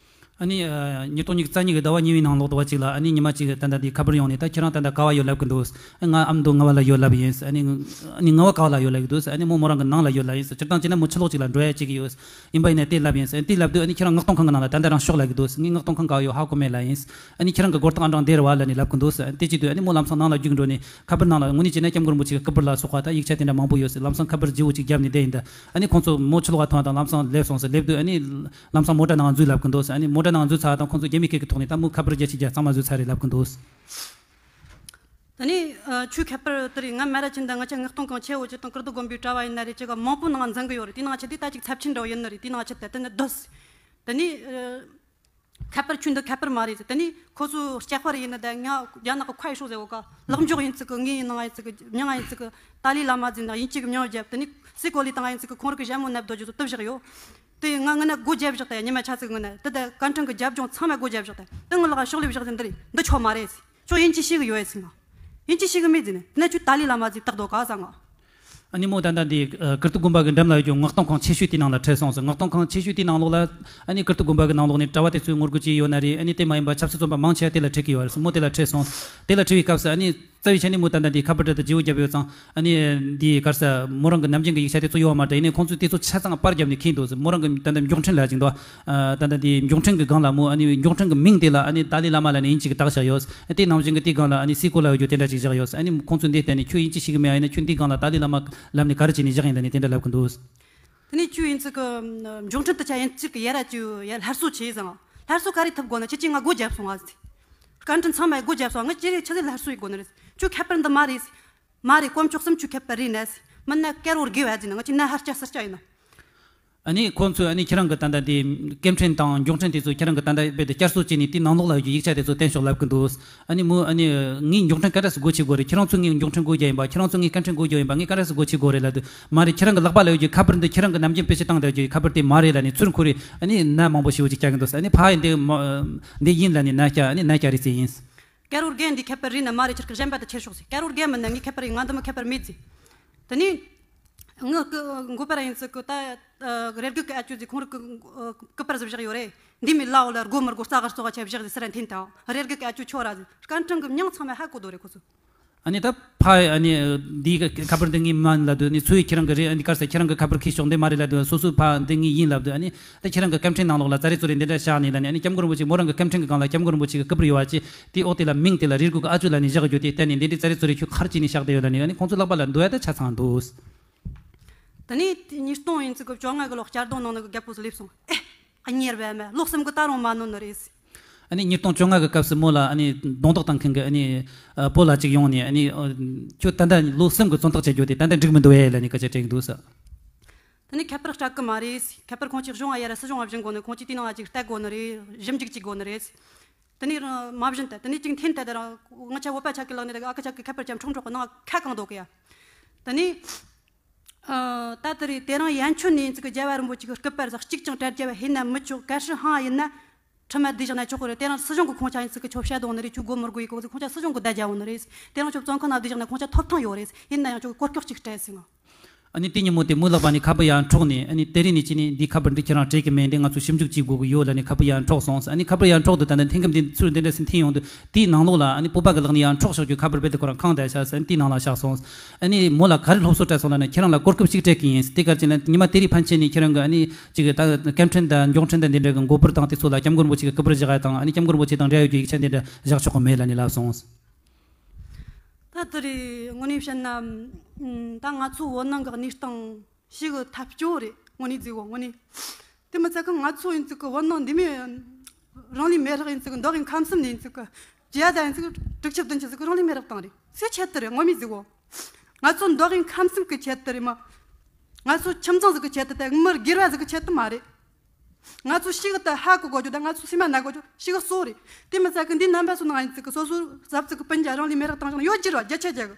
ཨ་ནི་ཨ་ཉིས་སྟོང་ཉི་ཤུ་རྩ་གཉིས་ཀྱི་ཟླ་བ་གཉིས་པའི་ནང་ལོགས་དུ་བ་ཅིག་ལ་ཨ་ནི་ཉི་མ་གཅིག་ད་ལྟ་དེ་ཁ་པར་ཡོང་ནས་ད་ཁྱེད་རང་ད་ལྟ་ག་བ་ཡོད་ལབ་གི་འདུག་ཨ་ང་ཨ་མདོ་ང་བ་ལ་ཡོད་ལབ་ཡིན། ཨ་ནི་ཨ་ནི་ང་བ་ག་བ་ལ་ཡོད་ལབ་གི་འདུག་ཨ་ནི་མོ་མོ་རང་གི་ནང་ལ་ཡོད་ལབ་ཡིན། སྤྱིར་བཏང་བྱས་ན་མོ་ཕྱི་ལོགས་ཅིག་ལ་འགྲོ་ཡ་ཅིག་ཡོད་ཡིན་པ་ཡིན་ན་དེ་ལབ་ཡིན། ཨ་ནི་དེ་ལབ་དུས་ཨ་ནི་ཁྱེད་རང་མངགས་གཏོང་ཁང་གི་ནང་ལ་ད་ལྟ་རང་ཤོག་ལབ་གི་འདུག་ངས་མངགས་གཏོང་ཁང་ག་བ་ཡོད་ཧ་གོ་མེད་ལབ་ཡིན། ཨ་ནི་ཁྱེད་རང་གི་སྒོ་རྟགས་ཨང་གྲངས་འདི་རེད་བ་ལབ་ནས་ལབ་གི་འདུག་དེ་བྱེད་དུས་ཨ་ནི་མོ་ལམ་སང་ནང་ལ་རྒྱུགས་འགྲོ་ནས་ཁ་པར་ནང་ལ་དངོས་གནས་བྱས་ན་སྐྱབས་མགོན་རིན་པོ་ཆེ་གི་སྐུ་པར་ལ་སོགས་པ་ད་ཡིག་ཆ་དེ་འདྲ་མང་པོ་ཡོད་ཟེར། ལམ་སང་ཁ་པར་བརྗེ་བོ་ཅིག་བརྒྱབ་ནས་བསྡད་ཡིན་ད། ཨ་ནི་ཁོང་ཚོ་མོ་ཕྱི་ལོགས་ཐོན་དང་ལམ་སང་སླེབས་སོང་ཟེར། སླེབས་དུས་ཨ་ནི་ལམ་སང་མོ་ཊ་ནང་འཛུལ་ལབ་གི་འདུག་ཨ་ནི་མོ་ཊ་ནང་འཛུལ་ཚར་དང་ཁོང་ཚོ་རྒྱ་མི་སྐད་ཀྱི་ཐོག་ནས་ད་མོ་ཁ་པར་བརྒྱ་ཆ་བརྒྱ་གཙང་མ་བཟོས་ཚར་རེད་ལབ་གི་འདུག་ད་ནི་ཨ་ཁྱོད་ཁ་པར་དེ་རེད། ང་མ་ར་ཕྱིན་ད་ང་ཆ་མངགས་གཏོང་ཁང་ཆེ་བོ་ཅིག་དང་ཀིརྟི་དགོན་པའི་གྲྭ་བ་ཡིན་ན་རེད། ཅིག་ག་མང་པོ་ནང་འཛིན་གི་ཡོད་རེད། དེ་ནང་ཆ་དེ་ད་ཅིག་ཚབས་ཆེན་འདྲ་བོ་ཡིན་ནི་རེད། དེ་ནང་ཆ་དེ་དེ་ནི་སྡོད། ད་ནི་ཨ། ཁ་པར་ཁྱོད་འདི་ཁ་པར་མ་རེད་ཟེར། ད་ནི་ཁོ་ཚོ་ལྕགས་པར་ཡིན་ན་ད་ང་རྒྱ་ནག་གི་ཁ་ཡི་ཧྲོ་ཟེར་བོ་ཀ་ལག་འཇོག་ཡིན་ཚིག་གི་ངའི་ནང་ཡིན་ཚིག་གི་མྱིང་ཡིན་ཚིག་གི་ཏཱ་ལའི་བླ་མ་ཟེར་ན་ཡིན་གཅིག་གི་མྱིང་རྒྱབ། ད་ནི་སའི་གོ་ལའི་སྟེང་ཡིན་ཚིག་གི་ཁོང་རང་གི་ཞྭ་མོ་ནབ་རྡོ་རྗེ་ཚོ་བཏབ་བཞག་ཡོད། དེ་ང་ངི་ན་སྒོ་རྒྱབ་བཞག་ད་ཉི་མ་ཆ་ཚིག་ངི་ན་དེ་ད་སྐད་འཕྲིན་གི་རྒྱབ་ལྗོངས་ཚང་མ་སྒོ་རྒྱབ་བཞག་ད། དེ་ངི་ལག་ཕྱོགས་ལས་བཞག་ཟེར། འདི་རེད། འདི་ཆོག་མ་རེད་ཟེར། ཁྱོད་ཡིན་གཅིག་ཤེས་གི་ཡོད་ཟེར་ང་། ཡིན་གཅིག་ཤེས་གི་མེད་ཟེར་ནས་ན་ཁྱོད་ཏཱ་ལའི་བླ་མ་ཟེར་བཏགས་འདུག་ག་ཟེར་ང་། ཨ་ནི་མོ་ད་ལྟ་འདི་ཨ་ཀིརྟི་དགོན་པ་གི་འགྲམ་ལ་ཡོད་རྒྱུ་མངགས་གཏོང་ཁང་ཆེ་ཤོས་དེའི་ནང་ལ་ཁྲིད་སོང་ཟེར། མངགས་གཏོང་ཁང་ཆེ་ཤོས་དེའི་ནང་ལོགས་ལ་ཨ་ནི་ཀིརྟི་དགོན་པ་གི་ནང་ལོགས་ནས་གྲྭ་བ་དེ་ཚོས་ངོ་རྒོལ་བྱས་ཡོད་ན་རེད། ཨ་ནི་དེ་མ་ཡིན་པ་ཆབ་སྲིད་བཙོན་པ་མང་ཆེ་བ་དེ་ལ་ཁྲིད་ཀྱི་ཡོད་རེད་ཟེར། མོ་དེ་ལ་ཁྲིད་སོང་། དེ་ལ་ཁྲིད་པའི་སྐབས་སུ་ཨ་ནི་རྩ་བའི་ཆ་ནས་མོ་ད་ལྟ་འདི་ཁ་པར་དེ་ད་བརྗེ་བོ་བརྒྱབ་ཡོད་ཙང་ཨ་ནི་འདི་ག་རེ་ཟེར་མོ་རང་གི་ནམ་རྒྱུན་གི་ཡིག་ཆ་དེ་ཚོ་ཡོད་མ་རེད། ཡིན་ནའི་ཁོང་ཚོས་དེ་ཚོ་ཆ་ཚང་པར་བརྒྱབ་ནས་ཁྱེར་འདུག་ཟེར། མོ་རང་གི་ད་ལྟ་མགྱོགས་འཕྲིན་ལ་ཅིག་འདུག་ཨ་ད་ལྟ་འདི་མགྱོགས་འཕྲིན་གི་སྒང་ལ་མོ་ཨ་ནི་མགྱོགས་འཕྲིན་གི་མིང་དེ་ལ་ཨ་ནི་ཏཱ་ལའི་བླ་མ་ལབ་ནས་ཡིན་གཅིག་གི་བཏགས་བཞག་ཡོད། དེ་ནང་བཞིན་གི་དེའི་སྒང་ལ་ཨ་ནི་སའི་གོ་ལ་ཡོད་རྒྱུ་དེ་འདྲ་ཅིག་བཞག་ཡོད། ཨ་ནི་ཁོང་ཚོས་འདི་བལྟས་ནས་ཁྱོད་ཡིན་གཅིག་ཤེས་གི་མེད། ཡིན་ན་ཁྱོད་འདིའི་སྒང་ལ་ཏཱ་ལའི་བླ་མ་ལབ་ནས་ག་རེ་བྱས་ནས་བཞག་ཡིན་ལབ་ནས་དེ་འདྲ་ལབ་གི་འདུག་དེ་ནས་ཁྱོད་ཡིན་ཚིག་གི་མགྱོགས་འཕྲིན་དུ་ཆ་ཡིན་ཚིག་གི་ཡ་ར་ཅིག་ཡ་སླར་གསོ་བྱས་ཟེར། སླར་གསོ་ག་རེ་ཐུབ་དགོས་ན་ཁྱེད་ཀྱིས་ང་སྒོ་བརྒྱབ་སོང་ང་ཟེར། སྐད་འཕྲིན་ཚང་མ་སྒོ་བརྒྱབ་སོང་། ང་ཅི་རེད་ཆི་ཟིག་སླར་གསོ་ཡེད་དགོས་ནི་རེད། ཁྱོད་ཁ་པར་འདི་མ་རེད་ཟེར། མ་རེད། དཀོན་མཆོག་གསུམ་ཁྱོད་ཁ་པར་རེད་ན་ཟེར། མིན་ན་དཀར་བོར་དགེ་བ་ཟེར་ན་ང་ཅི་ན་ཧར་སྐྱ་སར་སྐྱ་ཡིན་ན། ཨ་ནི་ཁོང་ཚོས་ཨ་ནི་ཁྱེད་རང་གི་ད་ལྟ་དེ་སྐད་འཕྲིན་དང་མགྱོགས་འཕྲིན་དེ་ཚོ་ཁྱེད་རང་གི་ད་ལྟ་རྦད་དེ་བསྐྱར་གསོ་བྱས་ནས་དེའི་ནང་ལོགས་ལ་ཡོད་རྒྱུ་ཡིག་ཆ་དེ་ཚོ་བསྟན་ཤོག་ལབ་གི་འདུག་ཨ་ནི་མོ་ཨ་ནི་ངས་མགྱོགས་འཕྲིན་ག་འདྲ་སེ་སྒོ་ཕྱེ་དགོས་རེད། ཁྱེད་རང་ཚོས་ངའི་མགྱོགས་འཕྲིན་སྒོ་རྒྱག་ཡིན་པ། ཁྱེད་རང་ཚོས་ངའི་སྐད་འཕྲིན་སྒོ་རྒྱག་ཡིན་པ། ངས་ག་འདྲ་སེ་སྒོ་ཕྱེ་དགོས་རེད་ལབ་དུས། མ་རེད། ཁྱེད་རང་གི་ལག་པ་ལ་ཡོད་རྒྱུ་ཁ་པར་འདི་ཁྱེད་རང་གི་ནམ་རྒྱུན་དཔེ་ཆ་བཏང་བསྡད་རྒྱུ་ཁ་པར་དེ་མ་རེད་ལབ་ནས་ཚུར་འཁོར་རེད། ཨ་ནི་ན་མང་པོ་ཞེ་པོ་ཅིག་སྐྱག་གི་འདུག་ཨ་ནི་ཕ་ཡི་འདི་མ་འདི་ཡིན་ལབ་ནས་ན་སྐྱག་ཨ་ནི་ན་སྐྱག་རེད་ཟེར་ཡིན། དཀར་བོར་དགེ་འདི་ཁ་པར་རེད་ན་མ་རེད། ཁྱེད་ཀྱི་གཞན་པ་དེ་ཁྱེར་ཤོག་ཟེར། དཀར་བོར་དགེ་མིན་ན་ངའི་ཁ་པར་ཡིན། ང་འདི་མོ་ཁ་པར་མེད་ཟེར། དེ་ནས། ངི་སྐུ་མགོ་པར་ཡིན་ཚུལ་གི་ད་རེ་སྒུག་གི་ཨ་ཅོ་ཟིག་ཁོང་རུ་སྐུ་པར་ཟིག་བཞག་ཡོད་རེད། འདི་མི་ལའོ་ལ་སྒོ་མི་སྒོ་རྩ་གར་རྩོག་ཆ་བཞག་ཟིག་སི་ར་འཐེན་དང་རེ་སྒུག་གི་ཨ་ཅོ་ཁྱོ་ར་ཟིག་སྐད་འཕྲིན་གི་མྱིང་ཚང་མ་ཧ་གོ་དོ་རེད་ཁོ་ཚོ། ཨ་ནི་ད་ཕ་ཨ་ནི་འདི་ཁ་པར་འདི་ངའི་མ་ལབ་དུས་ཨ་ནི་ཚུའི་ཁྱེད་རང་གི་རེད། ཨ་ནི་གར་ས་ཁྱེད་རང་གི་ཁ་པར་ཁྱེར་ཤོག་འདི་མ་རེད་ལབ་དུས་སོ་སོའི་ཕ་འདི་ངའི་ཡིན་ལབ་དུས་ཨ་ནི་ད་ཁྱེད་རང་གི་སྐད་འཕྲིན་ནང་ལོགས་ལ་ཙ་རེ་ཙོ་རེ་འདི་འདྲ་བཞག་ནས་ལ་ནི་ཨ་ནི་སྐྱབས་མགོན་རིན་པོ་ཆེ་མོ་རང་གི་སྐད་འཕྲིན་གི་སྒང་ལ་སྐྱབས་མགོན་རིན་པོ་ཆེ་གི་སྐུ་པར་ཡོད་པ་ཅི་དེའི་འོག་དེ་ལ་མིང་དེ་ལ་རེ་སྒུག་གི་ཨ་ཅོ་ལ་ནི་བཞག་རྒྱུ་དེ་གཏན་ནས་འདི་འདྲའི་ཙ་རེ་ཙོ་རེ་ཁྱོད་ཁར་ཅི་ནས་བཞག་བསྡད་ཡོད་ལ་ནི་ཨ་ནི་ཁོང་ཚོ་ལག་པ་ལ་འདོད་ཡ་ད་ཆ་ཚང་འདུག་ད་ནི་ཉིས་སྟོང་ཡིན་ཚིག་གི་བཅོ་ལྔ་གི་ལོ་གཅར་རྡུང་ནང་ནི་གི་རྒད་པོ་སུ་སླེབས་སོང་། ཨེ། གཉེར་བས་མེད་ལོ་གསུམ་གི་ད་རུང་མ་ནོན་ནི་རེད། ཨ་ནི་ཉིས་སྟོང་བཅོ་ལྔ་གི་སྐབས་སུ་མོ་ལ་ཨ་ནི་རྡུང་རྡེག་བཏང་མཁན་གི་ཨ་ནི་ཨ་བུ་ལ་ཅིག་ཡོང་ནས་ཨ་ནི་ཨ་ཁྱོད་ད་ལྟ་ལོ་གསུམ་གི་བཙོན་ཐག་བཅད་རྒྱུ་དེ་ད་ལྟ་འགྲིག་མི་འདུག་ཨེ་ལ་ནི་སྐད་ཆ་དྲིས་འདུག་ས། ད་ནི་ཁ་པར་སྤྲད་གི་མ་རེད། ཁ་པར་ཁོང་ཅིག་གཞུང་ང་ཡར་སྲིད་གཞུང་ང་བཞིན་གོ་ནི་ཁོང་ཅིག་དེའི་ནང་ང་ཅིག་བལྟ་དགོ་ནི་རེད། ཞིབ་འཇུག་ཅིག་དགོ་ནི་རེད། ད་ནི་རང་མ་བཞིན་ད་ད་ནི་ཅིག་འཐེན་ད་ད་རང་ང་ཆ་བོད་པ་ཆ་གི་ལག་ནས་ད་ཨ་ཁ་ཆ་གི་ཁ་པར་ཅམ་ཁྲོམ་ཁྲོག་གི་ནང་ཁ་གང་འདུག་གི་ཡ། ད་ནི། ཨ། ད་ལྟ་རེད། དེ་རིང་ཡན་ཆོད་ནས་ཡིན་ཚིག་གི་རྒྱལ་བ་རིན་པོ་ཆེ་གི་སྐུ་པར་ཟིག་གཅིག་ཀྱང་སྤྲད་རྒྱལ་བ་ཧེ་ན་མི་ཆོག་གལ་སྲིད་ཧང་ཡིན་ན་ཁྲི་མ་བསྡུས་བཞག་ན་ཆོག་གི་རེད། དེ་རིང་སྲིད་གཞུང་གི་ཁོང་ཆ་ཡིན་ཚིག་གི་ཆོ་བཤད་དོང་ནི་རེད། ཁྱོད་སྒོ་མི་སྒོ་ཡི་གོ་ཚིག་ཁོང་ཆ་སྲིད་གཞུང་གི་བརྡ་རྒྱག་འོང་ནི་རེད། དེ་རིང་ཁྱོད་བཙོན་ཁང་ན་བསྡུས་བཞག་ན་ཁོང་ཆ་ཐོབ་ཐང་ཡོད་རེད། ཡིན་ན་ཡང་ཁྱོད་གོ་སྐྱོག་གཅིག་སྤྲད་ཟིན་ང་། ཨ་ནི་དེ་ཉིན་མོ་དེ་མོའི་ལག་པ་ནས་ཁ་པར་ཡར་འཕྲོག་ནས་ཨ་ནི་དེ་རིང་ནས་ཅི་ནས་འདིའི་ཁ་པར་འདི་ཁྱེད་རང་སྤྲད་གི་མེད། འདི་ང་ཚོ་ཞིབ་འཇུག་བྱེད་དགོས་གི་ཡོད་ལ་ནི་ཁ་པར་ཡར་འཕྲོག་སོང་། ཨ་ནི་ཁ་པར་ཡར་འཕྲོག་དུས་ད་ནི་འཐེན་གི་འདི་ཚུར་འདི་འདྲ་སེ་འཐེན་ཡོང་དུས། དེའི་ནང་ལོགས་ལ་ཨ་ནི་བོད་པ་གི་ལག་ནས་ཡང་འཕྲོག་ཤོག་རྒྱུ་ཁ་པར་རྦད་དེ་ཁོ་རང་ཁང་བསྡད་ཤག་ཟེར་དེའི་ནང་ལ་བཞག་སོང་། ཨ་ནི་མོ་ལ་ག་རེ་སློབ་གསོ་སྤྲད་སོང་ལ་ནི་ཁྱེད་རང་ལ་གོ་སྐབས་ཤིག་སྤྲད་ཀྱི་ཡིན། དེ་གར་ཅི་ལ་ཉི་མ་དེ་རིང་ཕན་ཆད་ནས་ཁྱེད་རང་གི་ཨ་ནི་ཅིག་ད་སྐད་འཕྲིན་དང་མགྱོགས་འཕྲིན་དང་འདི་འདྲ་གི་མགོ་པོར་དང་དེ་ཚོ་ལ་སྐྱབས་མགོན་རིན་པོ་ཆེ་གི་སྐུ་པར་བཞག་ཡ་དང་ཨ་ནི་སྐྱབས་མགོན་རིན་པོ་ཆེ་དང་འབྲེལ་ཡོད་རྒྱུ་ཡིག་ཆ་འདི་འདྲ་བཞག་ཆོག་གི་མེད་ལ་ནི་ལབ་སོང་། ད་དེ་རིང་དངོས་གནས་བཤད་ན་ད་ང་ཚོ་བོད་ནང་གི་གནས་སྟངས་ཤིག་གི་ཐབས་སྐྱོ་རེད། དངོས་གནས་ཟིག་གོ་དངོས་གནས། དེ་མི་ཚད་གི་ང་ཚོ་ཡིན་ཚིག་གི་བོད་ནང་འདི་མི་རང་ལུས་མེ་རག་ཡིན་ཚིག་གི་མདོ་དབུས་ཁམས་གསུམ་ནས་ཡིན་ཚིག་གི་རྒྱ་ད་ཡིན་ཚིག་གི་དྲུག་ཅུ་བདུན་ཅུ་ཟིག་གི་རང་ལུས་མེ་རག་བཏང་རེད། སུའི་ཆེད་དུ་རེད། ངོ་མའི་ཟིག་གོ། ང་ཚོ་མདོ་དབུས་ཁམས་གསུམ་གི་ཆེད་དུ་རེད་མ། ང་ཚོ་ཁྱིམ་ཚང་ཟིག་གི་ཆེད་དུ་དེ་མི་སྒེར་བ་ཟིག་གི་ཆེད་དུ་མ་རེད། ང་ཚོ་ཤི་གི་ད་ཧ་གོ་དགོས་རྒྱུ་ད་ང་ཚོ་སེམས་མ་ན་དགོས་རྒྱུ་ཤི་གི་གཙོ་བོ་རེད། དེ་མི་ཚད་གི་འདི་རྣམ་པ་ཚོ་ནང་ཡིན་ཚིག་གི་སོ་སོ་ཟབ་ཚིག་གི་སྤུན་ཀྱག་རང་ལུས་མེ་རག་བཏང་ཞིང་ཡོད་ཀྱི་རེད་བ། རྒྱ་ཆེ་རྒྱ་གི་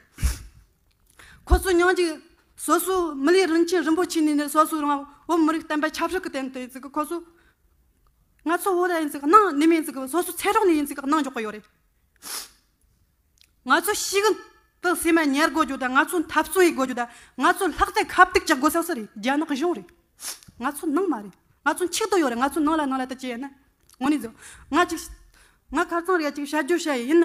ཁོ་ཚོ་སྙིང་རྗེ། སོ་སོ་མི་ལུས་རིན་ཆེན་རིན་པོ་ཆེ་ནས་ནི་སོ་སོ་རང་བོད་མི་རིགས་བསྟན་པ་ཆབ་སྲིད་ཀྱི་སྟེང་དུ་ཡིན་ཚིག་གི་ཁོ་ཚོ། ང་ཚོ་བོད་ལ་ཡིན་ཚིག་གི་ནང་ནི་མིན་ཚིག་གི་སོ་སོ་ཚེ་སྲོག་ནས་ཡིན་ཚིག་གི་ནང་འཇོག་གི་ཡོད་རེད། ང་ཚོ་ཤི་གི་དུ་སེམས་མ་ཉར་དགོས་རྒྱུ་དང་ང་ཚོ་འཐབ་རྩོད་ཡེད་དགོས་རྒྱུ་དང་ང་ཚོ་ལྷག་ཏུ་ཁ་གཏུག་རྒྱག་དགོས་ས་སུ་རེད། རྒྱ་ནག་གཞུང་རེད། ང་ཚོ་ནང་མ་རེད། ང་ཚོ་འཆིག་ཏུ་ཡོད་རེད། ང་ཚོ་ནང་ལ་ནང་ལ་ད་ཅི་ཡིན་ན་དངོས་གནས་ཚོ་ང་ཅིག་ང་ཁ་རྩང་རེད་ཅིག་བཤད་རྒྱུ་བཤད་ཡིན།